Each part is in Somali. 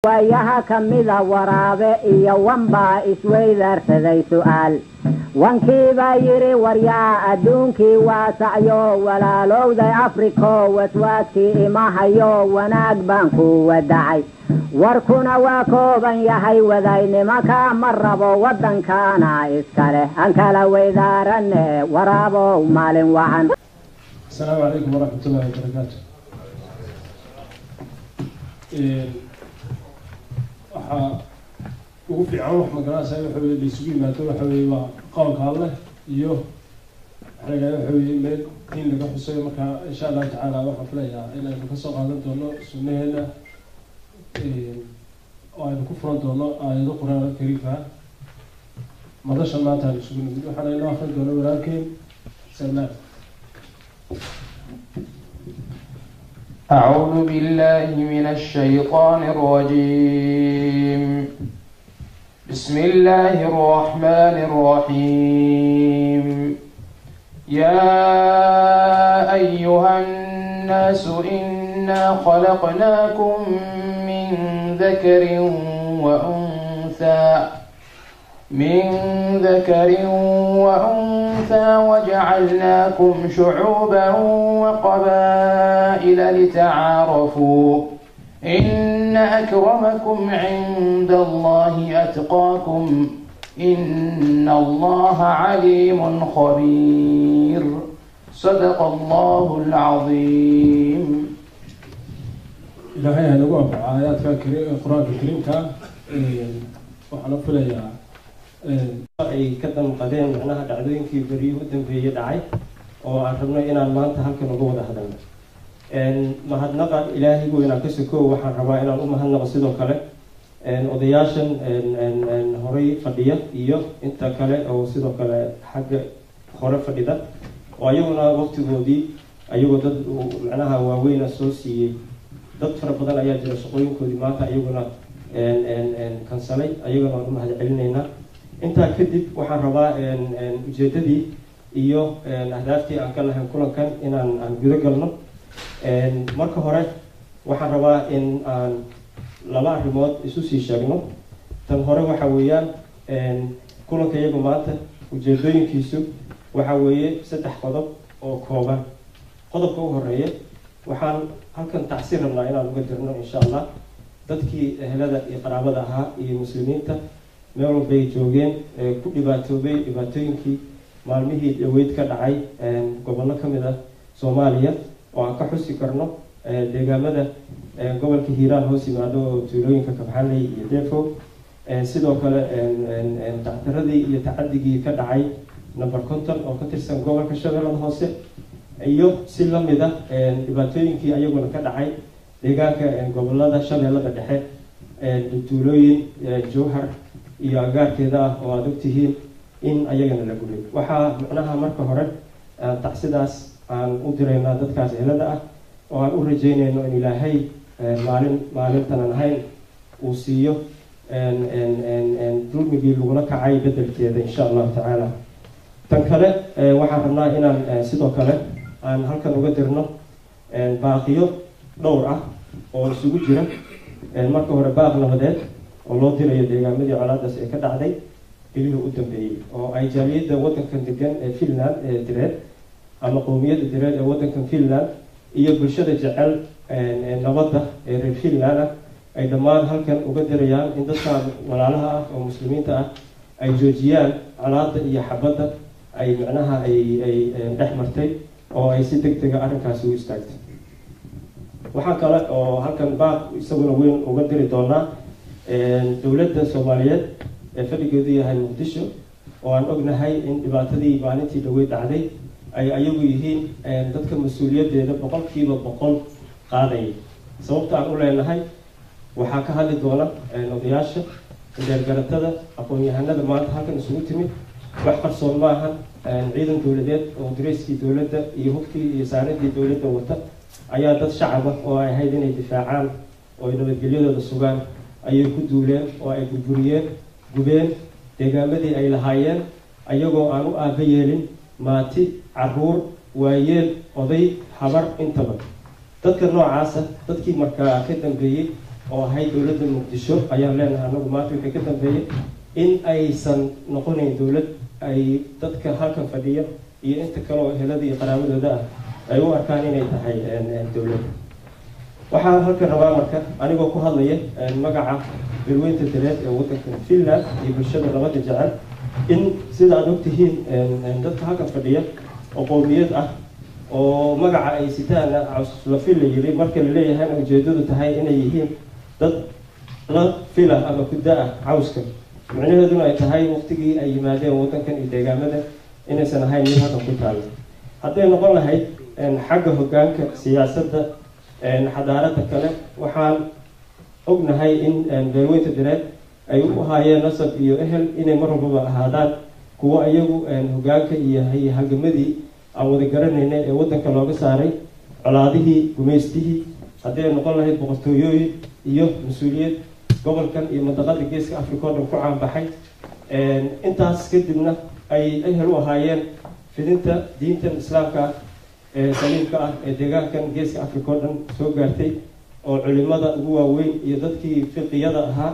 Waayaha ka mida waraabe iyo wanbaa isweydaarsaday su'aal. Wankiibaa yidhi, waryaa, adduunkii waa sacyo walaalowday Afriko, waswaaskii ima hayo, wanaag baan ku wadacay, warkuna waa kooban yahay, wadaynimaka ma rabo, waddankaana iskale aan kala weydaaranne. Waraabow, maalin wacan. Asalaamu calaykum waraxmat ullahi wabarakaatu. Waxaa ugu fiican wax magaranaysa waxa weye la isugu yimaado waxa weye waa qowlka Alleh iyo waxa la yidhahda waxa weye meel diin laga xusayo. Marka insha Allahu tacaala waxaan filayaa in aynu kasoo qaadan doono sunnaheena oo aynu ku furan doono aayado Qur-aanka Kariimka. Madashan maanta aynu isugu nimid waxaana inoo akrin doono walaalkeen Salmaan. أعوذ بالله من الشيطان الرجيم. بسم الله الرحمن الرحيم. يا أيها الناس، إنا خلقناكم من ذكر وأنثى وجعلناكم شعوبا وقبائل لتعارفوا، إن أكرمكم عند الله أتقاكم، إن الله عليم خبير. صدق الله العظيم. Ilaahay ha nagu anfaco aayaadka Qur-aanka Kariimka. Waxaan u filayaa ay ka damqadeen macnaha dhacdooyinkii beriyuhu u dambeeyey dhacay oo aan rabno inaan maanta halkan uga wada hadalno. Mahadnaqa Ilaahay weynaa ka sokow, waxaan rabaa inaan u mahadnaqo sidoo kale odayaashan horay fadhiya iyo inta kale oo sidoo kale xagga hore fadhida oo ayaguna waqtigoodii ayagoo dad macnaha waaweyna soo siiyey. Dad fara badan ayaa jira shaqooyinkoodii maanta ayaguna kansalay, ayagana waan u mahad celinaynaa. Intaa kadib waxaan rabaa ujeedadii iyo ahdaaftii aan ka lahayn kulankan inaan aan gudo galno. Marka hore waxaan rabaa in aan laba arrimood isu sii sheegno. Tan hore waxa weeyaan, kulanka iyagu maanta ujeedooyinkiisu waxa weeye saddex qodob oo kooban. Qodobka u horeeya, waxaan halkan tacsiir rabnaa inaan uga dirno insha Allah dadkii ehelada iyo qaraabada ahaa iyo muslimiinta meel walbay joogeen ee ku dhibaatoobay dhibaatooyinkii maalmihii dhaweyd ka dhacay gobollo ka mid ah Soomaaliya, oo aan ka xusi karno deegaamada gobolka Hiiraan hoos yimaado oo tuulooyinka Kabxanley iyo Defo, sidoo kale dacdaradii iyo tacadigii ka dhacay Number 50 oo ka tirsan gobolka Shabeellada Hoose, iyo si lamid ah dhibaatooyinkii ayaguna ka dhacay deegaanka gobolada Shabeellada Dhexe, tuulooyin Jowhar iyo agaarkeeda ah oo aada ogtihiin in ayagana la gubay. Waxaa macnaha marka hore tacsidaas aan u diraynaa dadkaas ehelada ah oo aan u rajeynayno in Ilaahay maalin maalintanan ahayn uu siiyo dulmigii lagula kacay bedelkeeda insha Allahu tacaala. Tan kale, waxaan rabnaa inaan sidoo kale aan halkan uga dirno baaqiyo dhowr ah oo isugu jira. Marka hore baaq nabadeed oo loo dirayo deegaamadii colaadaas ee ka dhacday bilihii u dambeeyey, oo ay jaaliyadda waddankan degan ee Finland ee Direed ama qowmiyadda Direed ee waddankan Finland iyo bulshada jecel nabadda ee reer Finland ah ay dhammaan halkan uga dirayaan in dadka walaalaha ah oo muslimiinta ah ay joojiyaan colaadda iyo xabadda ay macnaha ay dhex martay oo ay si deg dega arrinkaasi u istaagtay. Waxaa kale oo halkan baaq isaguna weyn uga diri doonaa dowladda Soomaaliyeed ee fadhigeedu yahay Muqdisho, oo aan ognahay in dhibaatadii maalintii dhaweyd dhacday ay ayagu yihiin dadka mas-uuliyaddeeda 100% qaadaya. Sababta aan u leenahay waxaa ka hadli doona odayaasha, dheergaratada, aqoon-yahanada maanta halkan isugu timid. Wax qarsoon maahan, ciidan dowladeed oo dareyskii dowladda iyo hubkii iyo saaradii dowladda wata ayaa dad shacab ah oo ay ahayd inay difaacaan oo ay nabadgelyadooda sugaan ayay ku duuleen oo ay burburiyeen, gubeen deegaamadii ay lahaayeen, ayagoo aan u aaba yeelin maati, caruur, waayeel, oday, habar intaba. Dadka noocaasa, dadkii markaa ka dambeeyey Oo ahayd dowladda Muqdisho ayaan leenahay anagu maanta wixii ka dambeeyay in aysan noqonayn dowlad ay dadka halkan fadhiya iyo inta kale oo ehelada iyo qaraabadooda ah ay u arkaan inay tahay dowlad. Waxaan halkan rabaa marka, anigoo ku hadlaya magaca beelweynta Direed ee waddanka Finland iyo bulshada nabadda jecel, in sida aada ogtihiin dadka halkan fadhiya oo qowmiyad ah oo magaca ay sitaan Cawslafil la yiri, marka la leeyahayna ujeedadu tahay inay yihiin dad la fila ama ku da-ah cawska, micnaheeduna ay tahay waqtigii ay yimaadeen waddankan iyo deegaamada inaysan ahayn mid halkan ku taalla. Hadday noqon lahayd xagga hoggaanka siyaasadda, xadaaradda kale, waxaan ognahay in beelweynta Direed ay u ahaayeen nasab iyo ehel inay mar walbaba ahaadaan kuwo iyagu hoggaanka iyo halgamadii aan wada garanaynay ee waddanka looga saaray colaadihii gumaystihii, haddii ay noqon lahayd boqortooyooyin iyo mas-uuliyad gobolkan iyo mandaqada Geeska Africa oo dhan ku caanbaxay. Intaas kadibna ay ehel u ahaayeen fidinta diintan islaamka ah ee saliimka ah ee deegaankan Geeska Africa oo dhan soo gaartay, oo culimada ugu waaweyn iyo dadkii fiqiyada ahaa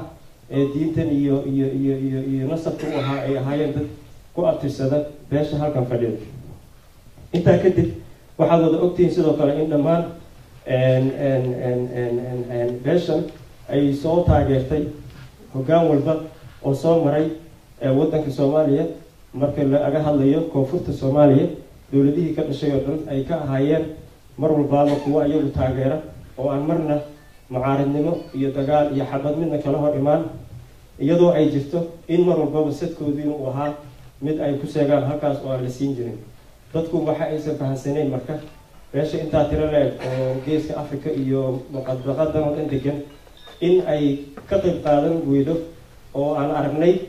ee diintan iyo nasabka u ahaa ay ahaayeen dad ku abtirsada beesha halkan fadhida. Intaa kadib waxaad wada ogtihiin sidoo kale in dhammaan beeshan ay soo taageertay hoggaan walba oo soo maray waddanka Soomaaliya. Marka laga hadlayo koonfurta Soomaaliya, dowladihii ka dhashay oo dhan ay ka ahaayeen mar walbaaba kuwo iyagu taageera oo aan marna mucaaridnimo iyo dagaal iyo xabad midna kala hor imaan, iyadoo ay jirto in mar walbaba sadkoodii uu ahaa mid ay ku seegaan halkaas oo aan la siin jirin. Dadku waxa aysan fahansaneyn marka beesha intaa tiro leeg oo Geeska Africa iyo muqadaqadan oo dhan degan in ay ka qayb qaadan weydo, oo aan aragnay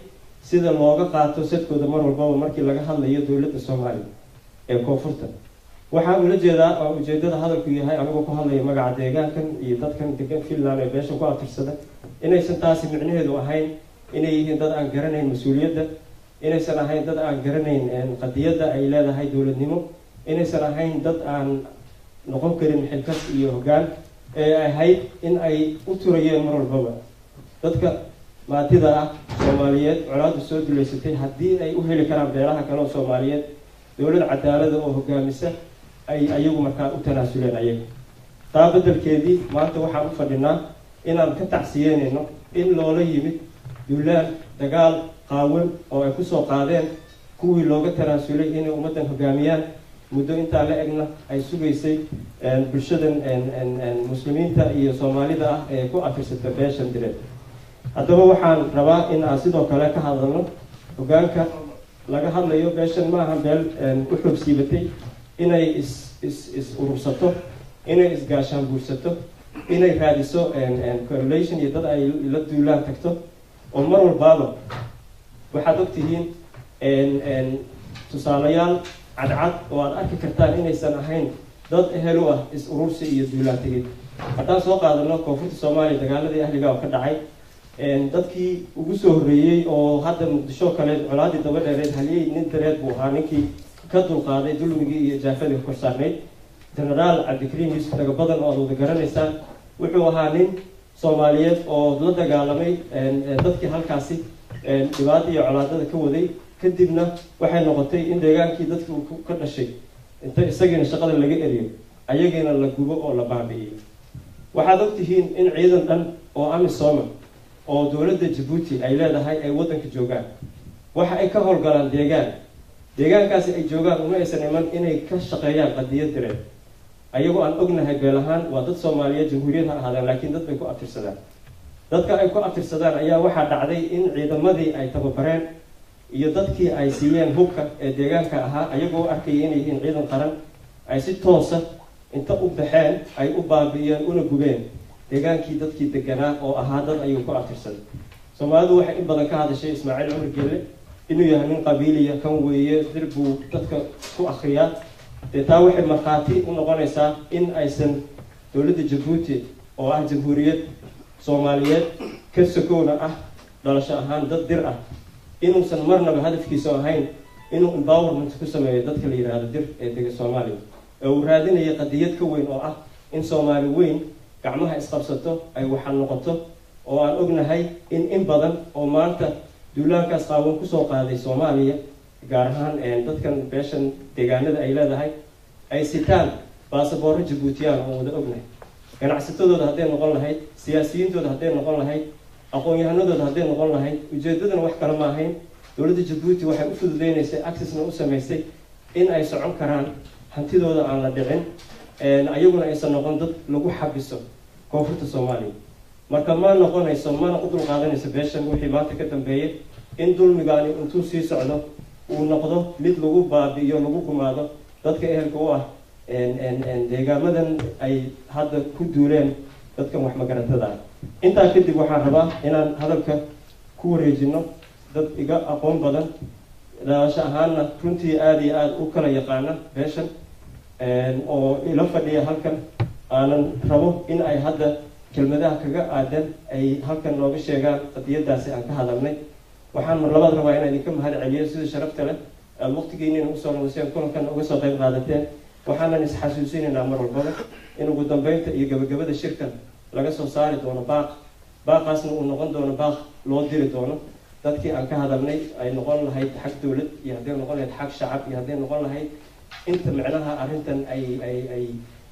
sida looga qaato sadkooda mar walbaba markii laga hadlayo dowladda Soomaaliya ee koonfurta. Waxaan ula jeedaa oo ujeedada hadalku yahay, anigoo ku hadlaya magaca deegaankan iyo dadkan degan Finland ee beesha ku abtirsada, inaysan taasi micnaheedu ahayn inay yihiin dad aan garanayn mas-uuliyadda, inaysan ahayn dad aan garanayn qadiyadda ay leedahay dowladnimo, inaysan ahayn dad aan noqon karin xilkas iyo hoggaan, ee ahayd in ay u turayeen mar walbaba dadka maatida ah Soomaaliyeed colaaddu soo duleysatay. Haddii ay u heli karaan beelaha kale oo Soomaaliyeed dowlad cadaalada oo hogaamisa, ay ayagu markaa u tanaasuleen ayaga. Taa beddelkeedii maanta waxaan u fadhinaa inaan ka tacsiyeynayno in loola yimid duulaan dagaal qaawan oo ay kusoo qaadeen kuwii looga tanaasulay inay ummaddan hogaamiyaan, muddo intaa la egna ay sugaysay bulshadan muslimiinta iyo Soomaalida ah ee ku afirsata beeshan Direed. Haddaba waxaan rabaa in aan sidoo kale ka hadalno hoggaanka laga hadlayo. Beeshan maaha beel u xoog siibatay inay is is is urursato, inay isgaashaan buursato, inay raadiso correlation iyo dad ay la duulaan tagto, oo mar walbaaba waxaad ogtihiin tusaalayaal cadcad oo aad arki kartaan inaysan ahayn dad ehel u ah is urursi iyo duulaan tegid. Haddaan soo qaadano koonfurta Soomaaliya, dagaaladii ahliga oo ka dhacay, dadkii ugu soo horreeyey oo hadda Muqdisho kale colaadii daba dheereed, haliyey nin Dareed buu ahaa ninkii ka dulqaaday dulmigii iyo jaafadii kor saarnayd, Genaraal Cabdikariim Yuusuf Dagabadan oo aad wada garanaysaan. Wuxuu ahaa nin Soomaaliyeed oo la dagaalamay dadkii halkaasi dhibaata iyo colaadada ka waday. Kadibna waxay noqotay in deegaankii dadkii uu ka dhashay inta isagiina shaqada laga eriyo, ayagiina la gubo oo la baabi'iyo. Waxaad ogtihiin in ciidan dhan oo AMISOMA oo dowladda Jabuuti ay leedahay ay waddanka joogaan. Waxa ay ka howlgalaan deegaan, deegaankaasi ay joogaan uma aysan iman inay ka shaqeeyaan qadiyad Direed, ayagoo aan ognahay beel ahaan waa dad Soomaaliyeed, jamhuuriyad ha ahaadaan, laakiin dad bay ku abtirsadaan. Dadka ay ku abtirsadaan ayaa waxaa dhacday in ciidamadii ay tababareen iyo dadkii ay siiyeen hubka ee deegaanka ahaa, ayagoo arkaya inay yihiin ciidan qaran, ay si toosa inta u baxeen ay u baabi'iyeen una gubeen deegaankii dadkii deganaa oo ahaa dad ayuu ku abtirsaday. Soomaalidu waxay in badan ka hadashay Ismaaciil Cumar Gelle inuu yahay nin qabiiliya, kan weeye dir buu dadka ku akriyaa. Dee taa waxay markhaati u noqonaysaa in aysan dowladda Jabuuti oo ah jamhuuriyad Soomaaliyeed ka sokowna ah dhalasho ahaan dad Dir ah, inuusan marnaba hadafkiisu ahayn inuu empowerment ku sameeyo dadka la yidhaahdo Dir ee dega Soomaaliya, ee uu raadinaya qadiyad ka weyn oo ah in Soomaali weyn Gacmaha isqabsato, ay waxaa noqoto oo aan ognahay in badan oo maanta duulaankaas qaawan kusoo qaaday Soomaaliya, gaar ahaan dadkan beeshan deegaanada ay leedahay, ay sitaan baasaboorro Jabuutiyaan oo wada ognahay. Ganacsatadooda hadday noqon lahayd, siyaasiyiintooda hadday noqon lahayd, aqoon-yahanadooda hadday noqon lahayd, ujeeddadana wax kale ma ahayn. Dowladda Jabuuti waxay u fududeynaysay, accessna u samaysay in ay socon karaan, hantidooda aan la dhicin, ayaguna aysan noqon dad lagu xabiso koonfurta Soomaaliya. Marka ma noqonayso, mana u dulqaadanayso beeshan wixii maanta ka dambeeyay in dulmigaani intuu sii socdo uu noqdo mid lagu baabi'iyo, lagu gumaado dadka ehelka u ah deegaamadan ay hadda ku duuleen dadkan wax magaratada ah. Intaa kadib waxaan rabaa inaan hadalka ku wareejino dad iga aqoon badan, dhalasho ahaanna runtii aada iyo aada u kala yaqaana beeshan oo ila fadhiya halkan, aanan rabo in ay hadda kelmadaha kaga aadan ay halkan nooga sheegaan qadiyadaasi aan ka hadalnay. Waxaan mar labaad rabaa inaan idinka mahad celiyo sida sharafta leh aada waqtigiinina usoo lumiseen, kulankan uga soo qayb qaadateen. Waxaanan isxasuusinaynaa mar walbaba in ugu dambeynta iyo gabagabada shirkan laga soo saari doono baaq, baaqaasna uu noqon doono baaq loo diri doono dadkii aan ka hadalnay, ay noqon lahayd xag dowlad iyo hadday noqon lahayd xag shacab iyo hadday noqon lahayd inta micnaha arrintan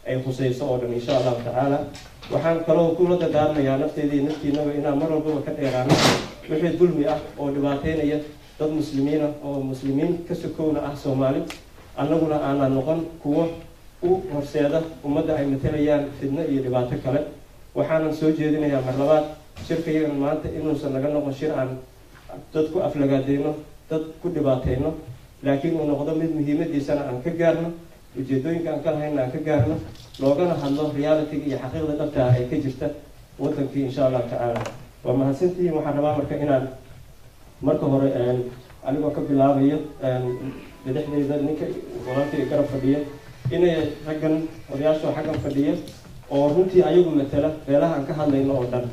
ay khusayso oo dhan, insha Allahu tacaala. Waxaan kaloo kula dardaarmayaa nafteeda iyo naftiinaba inaan mar walbaba ka dheeraano wixii dulmi ah oo dhibaateynaya dad Muslimiina oo Muslimiin ka sokowna ah Soomaali, annaguna aanan noqon kuwo u horseeda ummadda ay matelayaan fidno iyo dhibaato kale. Waxaanan soo jeedinayaa mar labaad shirkayagan maanta inuusan naga noqon shir aan dad ku aflagaadeyno, dad ku dhibaateyno, laakiin uu noqdo mid muhiimadiisana aan ka gaarno, ujeedooyinka aan ka lahayna aan ka gaarno, loogana hadlo realityga iyo xaqiiqda dhabta ah ee ka jirta waddankii, insha Allahu tacaala. Waa mahadsantihiin. Waxaan rabaa marka inaan marka hore, anigoo ka bilaabayo madaxdeyda, ninka walaalkay garab fadhiya, inay raggan odayaasha xaggan fadhiya oo runtii ayagu matala beelaha aan ka hadlayno oo dhan,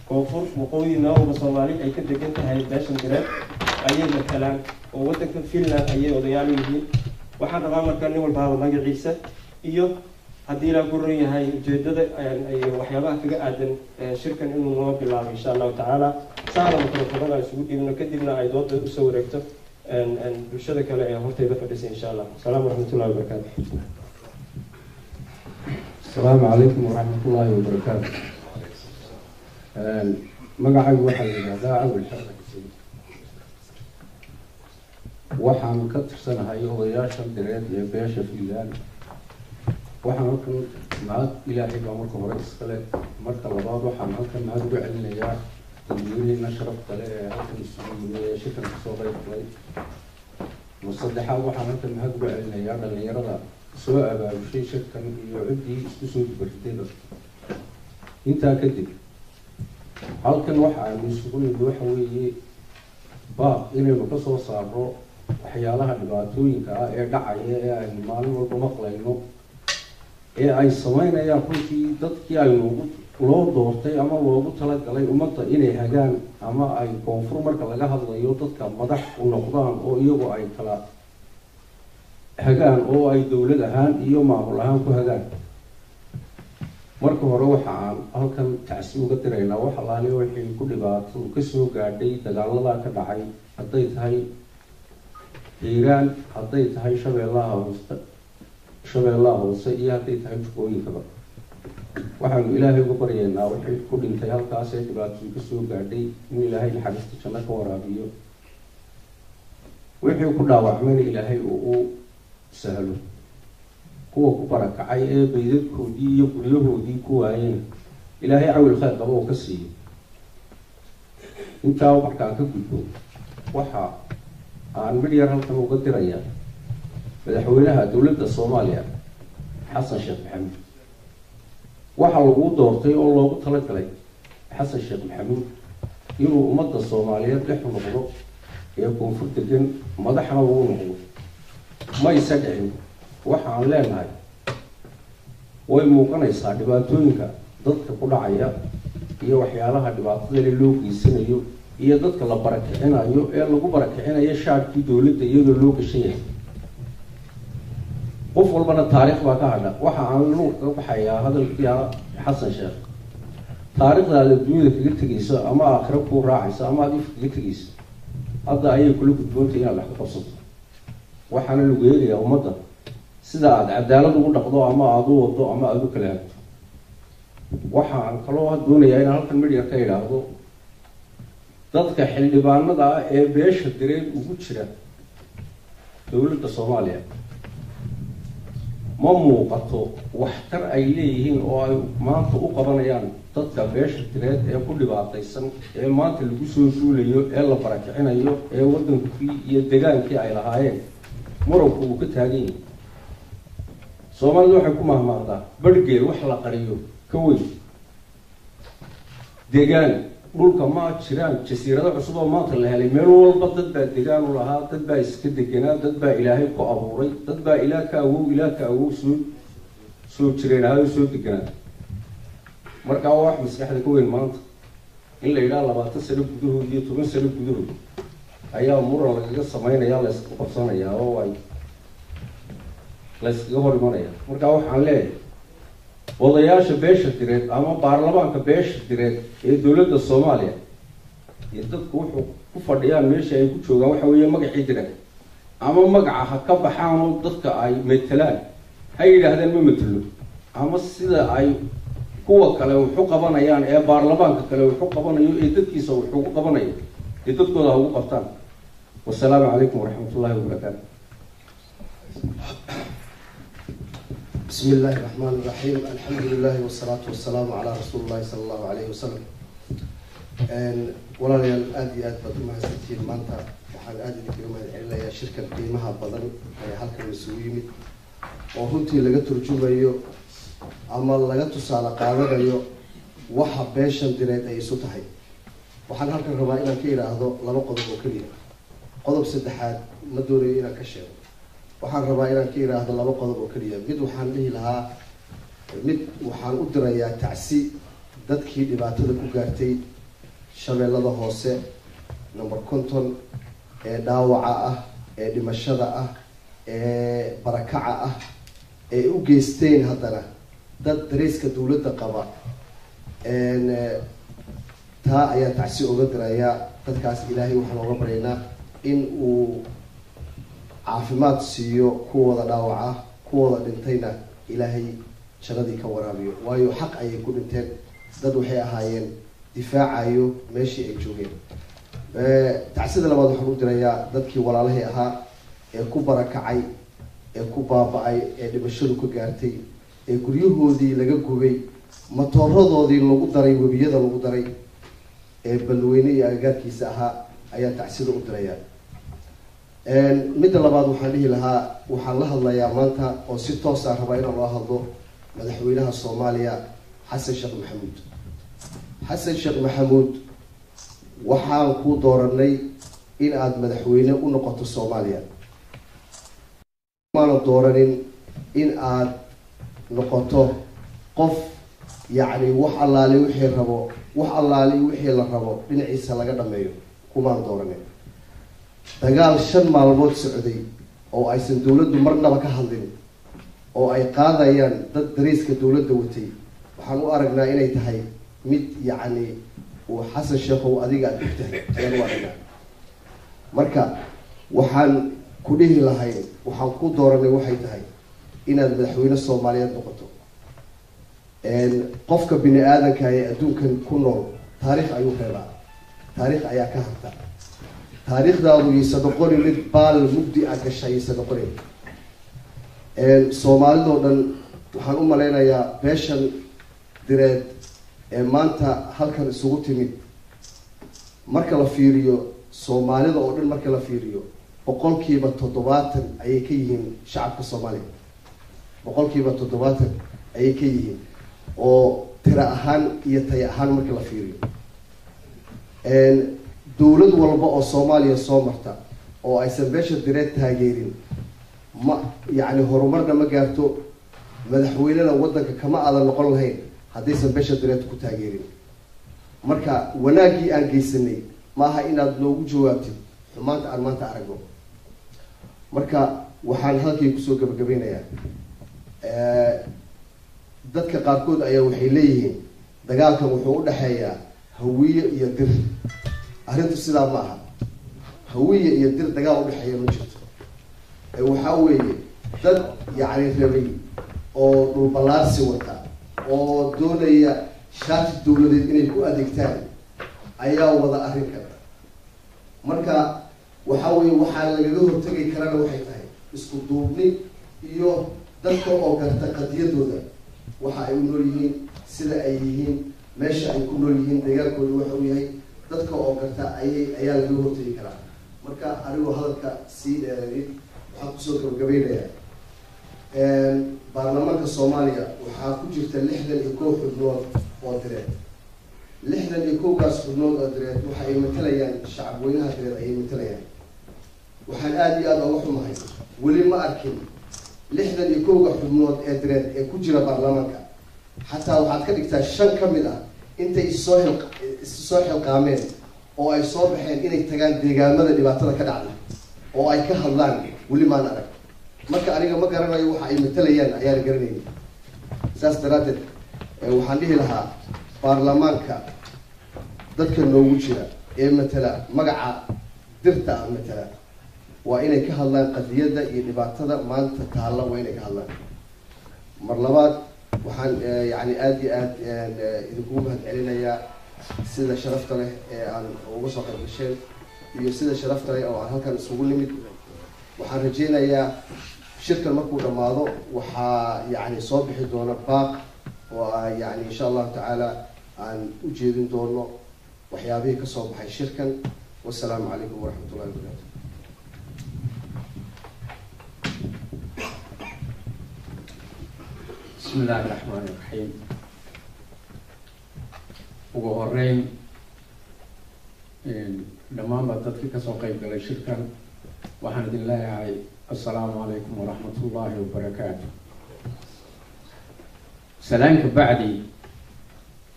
koonfur, waqooyi, meel walba Soomaali ay ka degan tahay, beeshan Direed ayay matalaan oo waddanka Finland ayay odayaal yihiin. Waxaan rabaa marka nin walbaaba magaciisa iyo haddii ilaa ku ran yahay ujeedada iyo waxyaabaha kaga aadan shirkan inuu noo bilaabo, insha Allahu tacaala, saana mikrofonada isugu dhiibno, kadibna ay dooda usoo wareegto bulshada kale ee hortayda fadhisa, insha Allah. Asalaamu waraxmatullahi wabarakaatu. Asalaamu calaykum waraxmatullaahi wabarakaatu. Magacaygu waxaa la yidhahdaa Awel Xarda Xuseen. Waxaan ka tirsanahay odayaashan Direed ee beesha Finland. Waxaan halkan mahad Ilaahay baa marka hore iskale, marka labaad waxaan halkan mahad uga celinayaa dadweyneena sharafta leh ee halkan isugu yimi ee shirkan kasoo qayb galay. Mar saddexaad waxaan halkan mahad uga celinayaa dhalinyarada soo abaabushay shirkan iyo ciddii isku soo dubaritayba. Intaa kadib, halkan waxa aynu isugu nimi waxa weeye baaq inaynu kasoo saarno waxyaalaha dhibaatooyinka ah ee dhacaya ee aynu maalin walba maqlayno ee ay sameynayaan runtii dadkii aynu loo doortay ama loogu talagalay ummadda inay hagaan, ama ay koonfur marka laga hadlayo dadka madax u noqdaan oo iyagu ay kala hagaan oo ay dowlad ahaan iyo maamul ahaan ku hagaan. Marka hore waxa aan halkan tacsi uga diraynaa wax allaale wixii ku dhibaato kasoo gaadhay dagaaladaa ka dhacay, hadday tahay Hiiraan, hadday tahay Shabeellaha Hoose iyo hadday tahay Jubooyinkaba. Waxaanu Ilaahay uga baryaynaa wixii ku dhintay halkaas ee dhibaatadu kasoo gaadhay in Ilaahay naxariista janno ka waraabiyo, wixii ku dhaawacmayna Ilaahay uu u sahlo, kuwa ku barakacay ee baydadkoodii iyo guryahoodii ku waayeen Ilaahay cawil khayr qaba oo ka siiyo. Intaa markaan ka gudbo, waxa aan midh yar halkan uga dirayaa madaxweynaha dowladda Soomaaliya, Xasan Sheekh Maxamuud. Waxaa laguu doortay oo loogu talagalay Xasan Sheekh Maxamuud inuu ummadda Soomaaliyeed dhex noqdo ee koonfur degan, madaxna uu noqdo. Mayse dhicin. Waxa aan leenahay way muuqanaysaa dhibaatooyinka dadka ku dhacaya iyo waxyaalaha dhibaatada le loo geysanayo iyo dadka la barakicinayo ee lagu barakicinayo shaadhkii dowladda iyadoo loo gashan yahay. Qof walbana taariikh baa ka hadha. Waxa aan nuur kaga baxayaa hadalkii Xasan Sheekh: taariikhdaada dunyada kaga tegayso ama aakhiro kuu raacayso ama aad if kaga tegayso, hadda ayay kula gudboontay inaad wax ka qabsato. Waxaana lagu eegayaa ummadda sida aada cadaalad ugu dhaqdo ama aada u wado ama aada u kala hagto. Waxaan kaloo doonayaa inaan halkan midhyar ka idhaahdo dadka xildhibaanada ah ee beesha Direed ugu jira dowladda Soomaaliya. Ma muuqato waxtar ay leeyihiin oo ay maanta u qabanayaan dadka beesha Direed ee ku dhibaataysan, ee maanta lagu soo duulayo, ee la barakicinayo, ee waddankii iyo degaankii ay lahaayeen muranku uu ka taagan yahay. Soomaalida waxay ku mahmaahdaa barhgeel wax la qariyo ka weyn. Degaan dhulka ma jiraan jasiirado cusub oo maanta la helay. Meel walba dad baa degaan u lahaa, dad baa iska deganaa, dad baa Ilaahay ku abuuray, dad baa ilaa ka awow ilaa ka awow soo jireen ahayo soo deganaa. Markaa waa wax maskaxda ka weyn maanta in la yidhaha 20 sano gudahood iyo 10 sano gudahood ayaa muran lagaga sameynaya, la yskaga qabsanayaa oo ay la yskaga hor imanaya. Markaa waxaan leeyahay odayaasha beesha Direed ama baarlamaanka beesha Direed ee dowladda Soomaaliya iyo dadku wuxuu ku fadhiyaan meesha ay ku joogaan waxa weeye magacii Direed, ama magaca ha ka baxaan oo dadka ay metelaan ha yidhaahdeen ma metelo, ama sida ay kuwa kale wuxu qabanayaan ee baarlamaanka kale wuxu qabanayo ee dadkiisa wuxugu qabanayo ee dadkooda ha ugu qabtaan. Wasalaamu calaykum waraxmat ullahi wabarakaatu. بسم الله الرحمن الرحيم، الحمد لله والصلاة والسلام على رسول الله صلى الله عليه وسلم. Walaalayaal, aada iyo aad baad u mahadsantihiin. Maanta waxaan aada idinkaga mahad celinayaa shirkan qiimaha badan ee halkan isugu yimid, oo runtii laga turjumayo ama laga tusaale qaadanayo waxa beeshan Direed ay isu tahay. Waxaan halkan rabaa inaan ka idhaahdo laba qodob oo keliya. Qodob saddexaad ma doonayo inaan ka sheego. Waxaan rabaa inaan ka idhaahdo laba qodob oo keliya. Mid waxaan dhihi lahaa, mid waxaan u dirayaa tacsi dadkii dhibaatada ku gaartay Shabeellada Hoose, number 50, ee dhaawaca ah, ee dhimashada ah, ee barakaca ah, ee u geysteen haddana dad dareyska dawladda qaba. Taa ayaan tacsi oga dirayaa dadkaas. Ilaahay waxaan oga baryaynaa in uu caafimaad siiyo kuwooda dhaawaca, kuwooda dhintayna Ilaahay jannadii ka waraabiyo, waayo xaq ayay ku dhinteen. Dad waxay ahaayeen difaacayo meeshii ay joogeen. Tacsida labaad waxaan u dirayaa dadkii walaalahii ahaa ee ku barakacay, ee ku baaba-ay, ee dhimashadu ka gaartay, ee guryahoodii laga gubay, matooradoodii lagu daray webiyada lagu daray, ee Balweyne iyo agagaarkiisa ahaa ayaan tacsida u dirayaa. Midda labaad waxaan dhihi lahaa, waxaan la hadlayaa maanta oo si toos ah rabaa inaan loo hadlo madaxweynaha Soomaaliya, Xasan Sheekh Maxamuud. Xasan Sheekh Maxamuud, waxaan kuu dooranay in aada madaxweyne u noqoto Soomaaliya. Maana dooranin in aad noqoto qof yacni wax allaali wixii rabo, wax allaali wixii la rabo dhinaciisa laga dhameeyo. Kumaan dooranin. Dagaal 5 maalmood socday oo aysan dawladdu marnaba ka hadlin oo ay qaadayaan dad dariiska dawladda watay, waxaan u aragnaa inay tahay mid yacni uu Xasan Sheekhow adiga aada og tahay ayaan u aragnaa. Marka waxaan ku dhihi lahayn, waxaan ku dooranay waxay tahay inaad madaxweyne Soomaaliyeed noqoto. Qofka bini aadanka ee adduunkan ku nool taariikh ayuu reebaa, taariikh ayaa ka harta. Taariikhdaadu yaysa noqonin mid baal mugdi ah gasha, yaysa noqonin. Soomaalidoo dhan waxaan u malaynayaa beeshan Direed ee maanta halkan isugu timid, marka la fiiriyo Soomaalida oo dhan, marka la fiiriyo 70% ayay ka yihiin shacabka Soomaaliya. 70% ayay ka yihiin oo tira ahaan iyo tay ahaan marka la fiiriyo. Dawlad walba oo Soomaaliya soo marta oo aysan beesha Direed taageerin ma yacni horumarna ma gaarto, madaxweynena waddanka kama aadan noqon lahayn haddaysan beesha Direed ku taageerin. Marka wanaaggii aan geysanay ma aha inaad noogu jawaabtid xumaanta aan maanta aragno. Marka Waxaan halkii kusoo gabagabeynayaa, dadka qaarkood ayaa waxay leeyihiin dagaalkan wuxuu u dhexeeyaa Hawiye iyo Dir. Arrintu sidaa ma aha. Hawiye iyo Dir dagaal udhexeeya ma jirto. Waxaa weeye dad yacni rabay oo dhulballaarsi wata oo doonaya shaati dawladeed inay ku adeegtaan ayaa wada arrinkan. Marka waxaa weeye waxaa lagaga hortegi karana waxay tahay isku duubni iyo dadka oo garta qadiyadooda, waxa ay u nool yihiin, sida ay yihiin, meesha ay ku nool yihiin, deegaankooda waxa uu yahay. Dadka oo garta ayay ayaa lagaga hortegi karaa. Marka anigoo hadalka sii dheereeyay, waxaan kusoo gabagabeynayaa, baarlamaanka Soomaaliya waxaa ku jirta 61 xubnood oo Direed. 61-kaas xubnood oo Direed waxa ay matalayaan shacabweynaha Direed ayay matalayaan. Waxaan aada iyo aada oga xumahay, weli ma arkin 61-ga xubnood ee Direed ee ku jira baarlamaanka, xataa waxaad ka dhigtaa shan ka mid ah, intay issoo xil isu soo xilqaameen oo ay soo baxeen inay tagaan deegaamada dhibaatada ka dhacday oo ay ka hadlaan, weli maan arag. Marka aniga ma garanayo waxa ay matalayaan, ayaana garanaynin. Saas daraaddeed waxaan dhihi lahaa baarlamaanka dadka noogu jira ee matala magaca Dirta ah matala waa inay ka hadlaan qadiyadda iyo dhibaatada maanta taalla, waa inay ka hadlaan. Mar labaad waxaan yani aada iyo aad idinkugu mahad celinayaa sida sharafta leh ee aan uga soo qayb gasheen iyo sida sharafta leh oo aan halkan isugu nimid. Waxaan rajeynayaa shirkan markuu dhammaado waxaa yani soo bixi doona baaq oo ah yani insha Allahu tacaala aan u jeedin doono waxyaabihii kasoo baxay shirkan. Wasalaamu calaykum waraxmat ullahi wabarakatu. Bismi illaahi raxmaani raxiim. Ugu horeyn, dhammaanba dadkii kasoo qeyb galay shirkan waxaan idin leeyahay assalaamu calaykum waraxmat ullaahi wabarakaatu. Salaanka bacdi,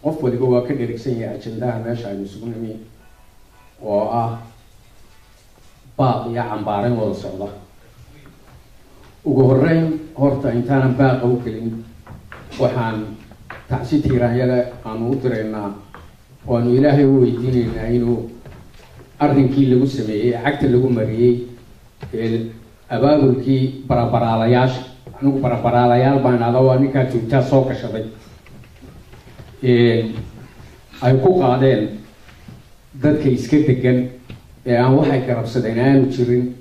qof waliba waa ka dherigsan yahay ajandaha meesha aynu isugu nimi oo ah baaq iyo cambaarin wada socda. Ugu horeyn horta, intaanan baaqa u gelin, waxaan tacsi tiiraanyale aanu u diraynaa oo aanu Ilaahay u weydiinaynaa inuu arrinkii lagu sameeyey, cagta lagu mariyey ee abaabulkii barabaraalayaasha, anigu barabaraalayaal baan idhahdaa, waa ninkaa joogtaa soo gashaday, ay ku qaadeen dadka iska degan ee aan waxay garabsadeen aanu jirin,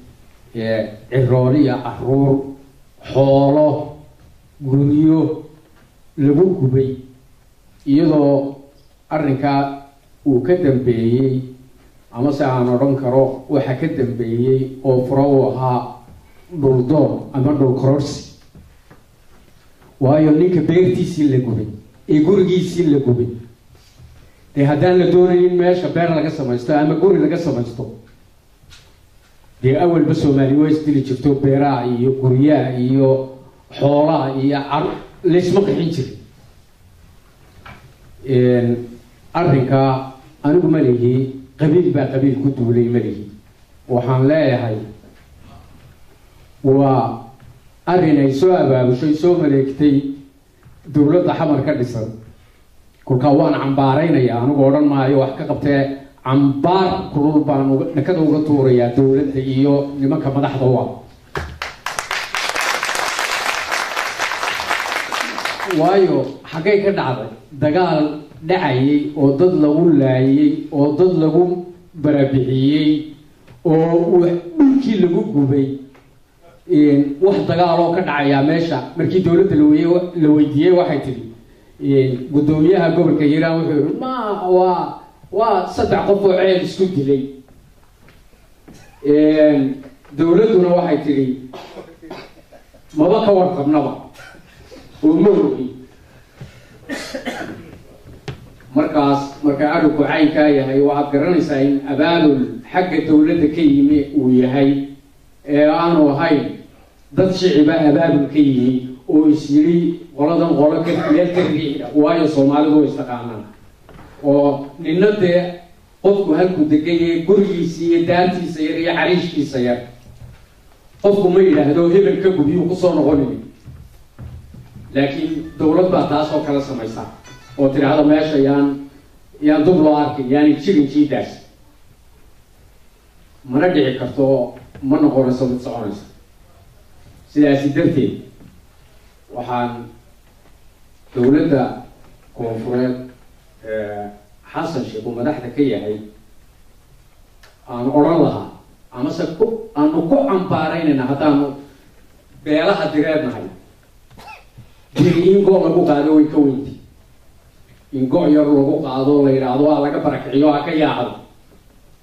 cirooli iyo caruur, xoolo, guryo lagu gubay, iyadoo arrinkaa uu ka dambeeyey, ama se aan odhan karo waxa ka dambeeyey oo furo uu ahaa dhuldoon ama dhul kororsi. Waayo, ninka beertiisii la gubay ee gurigiisii la gubay, dee haddaan la doonaynin meesha beer laga samaysto ama guri laga samaysto, dee awalba Soomaali waa isdili jirto, beeraha iyo guryaha iyo xoolaha iyo car laysma qixin jirin. Arrinkaa anigu ma lihi qabiil baa qabiil ku duulay, ma lihi. Waxaan leeyahay waa arrin ay soo abaabushay, soo maleegtay dowladda Xamar ka dhisan. Kolkaa waan cambaaraynayaa, anigu odhan maayo wax ka qabtee, cambaar kulul baan dhakada uga tuurayaa dowladda iyo nimanka madaxda u ah. Waayo, xaggay ka dhacday dagaal dhacayay oo dad lagu laayay oo dad lagu barabixiyey oo dhulkii lagu gubay? Wax dagaal oo ka dhacayaa meesha markii dowladda la weydiiyey, waxay tidhi, guddoomiyaha gobolka Hiiraan wuxuu yihi, ma waa saddex qof oo ceel isku dilay. Dowladduna waxay tidhi maba ka warqabnaba oo ma ogi. Markaas marka arrinku caynkaa yahay, waxaad garanaysaa in abaabul xagga dowladda ka yimi uu yahay ee aanu ahayn dad shiciba abaabul ka yimi oo is yidhi qoladan qolo ka meel ka riixda. Waayo, Soomaalidu way istaqaanaan oo nina dee qofku halkuu degan yahay, gurigiisa iyo daartiisa yar iyo cariishkiisa yar Qofku ma yidhaahdo hebel ka gubiyuu kusoo noqonini, laakiin dawlad baa taas oo kala samaysa oo tidhaahdo meesha yaan dub loo arkin, yaanay jirin jiidaas. Mana dhici karto, ma noqonayso mid soconaysa. Sidaasi darteed waxaan dawladda koonfureed Xasan Sheekh uu madaxda ka yahay aan odhan lahaa, amase ku aanu ku cambaaraynayna haddaanu beelaha direednahay, diri in go' lagu qaado way ka weynti. In go' yar lagu qaado, la yidhaahdo waa laga barakiciyo, ha ka yaacdo,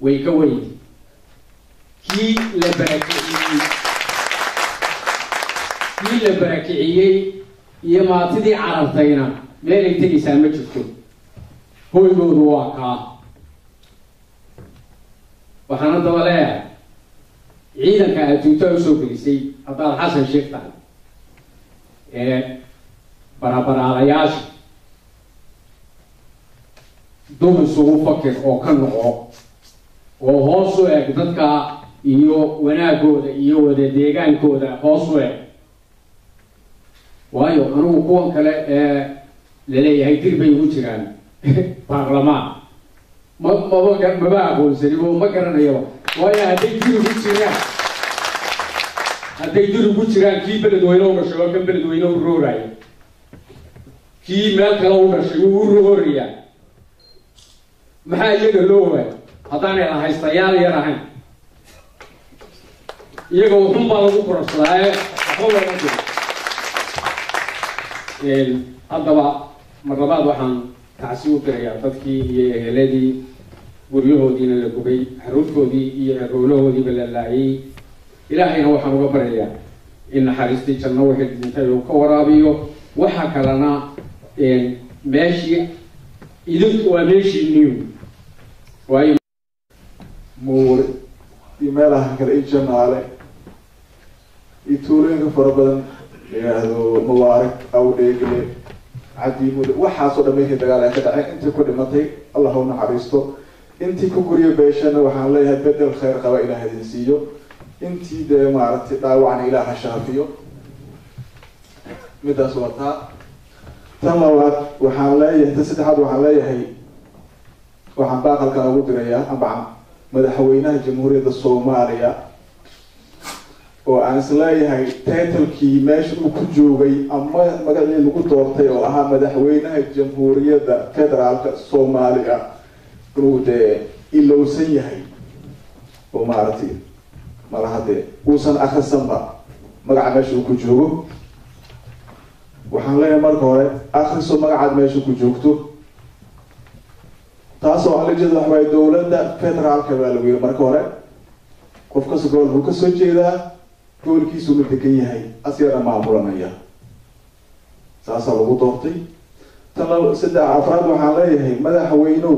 way ka weynti. Kii la barakiciyey iyo maatidii carartayna meelay tegaysaa ma jirto, hoygoodu waa kaa. Waxaan haddaba leeyahay ciidanka aad tuutaa usoo gelisay haddaad Xasan Sheekh tahay ee barabaraalayaasha, dub isugu fakir oo ka noqo oo hoos u eg dadka iyo wanaagooda iyo wada deegaankooda hoos u eg. Waayo anigu kuwan kale ee laleeyahay dir bay ugu jiraan baarlamaan ma maba maba aqoonsanin oo ma garanayaba. Waayo hadday dir ugu jiraan, kii Beledweyne u dhashay waa kan Beledweyne u rooraya, kii meel kale u dhashay wuu u roorayaa. Maxaa iyaga loo waay haddaanay la haystayaal yar ahayn? Iyaga wuxun baa lagu kororsadaaye, waxba looma jiro. Haddaba mar labaad waxaan tacsi u dirayaa dadkii iyo eheladii guryahoodiina la gubay, xaruurtoodii iyo ceroolahoodiiba la laayay. Ilaahayna waxaan uga baryayaa in naxariistii janno wixii dhintay uu ka waraabiyo. Waxa kalena meeshii idinku waa meeshii new waayo. Muure iyo meelaha kale iyo Janaale iyo tuulooyinka fara badan la yidhaahdo Mubaarak, Awdheegle, Cadiimude, waxaasoo dhan meeshii dagaal ay ka dhaceen, intii ku dhimatay Allah u naxariisto, intii ku guryo beeshana waxaan leeyahay bedel khayr qaba Ilaah idin siiyo, intii dee maaragtay dhaawacna Ilaah ha shaafiyo. Midaas waa taa. Tan labaad waxaan leeyahay, tan saddexaad waxaan leeyahay, waxaan baaqalkan ugu dirayaa amba madaxweynaha Jamhuuriyadda Soomaaliya oo aan is leeyahay title-kii meesha uu ku joogay ama magacii lagu doortay oo ahaa madaxweynaha Jamhuuriyadda Federaalka Soomaaliya inuu dee ilowsan yahay oo maaragtay malaha dee uusan akrisanba magaca meesha uu ku joogo. Waxaan leeyahay marka hore akriso magacaad meesha ku joogto, taasoo aan la jeedo waxa waaye dowladda federaalka baa lagu yiri. Marka hore qof kasta gobol buu kasoo jeedaa, gobolkiisuna degan yahay, asigana maamulanaya, saasaa lagu doortay. Tan laba, saddex, afraad waxaan leeyahay madaxweynow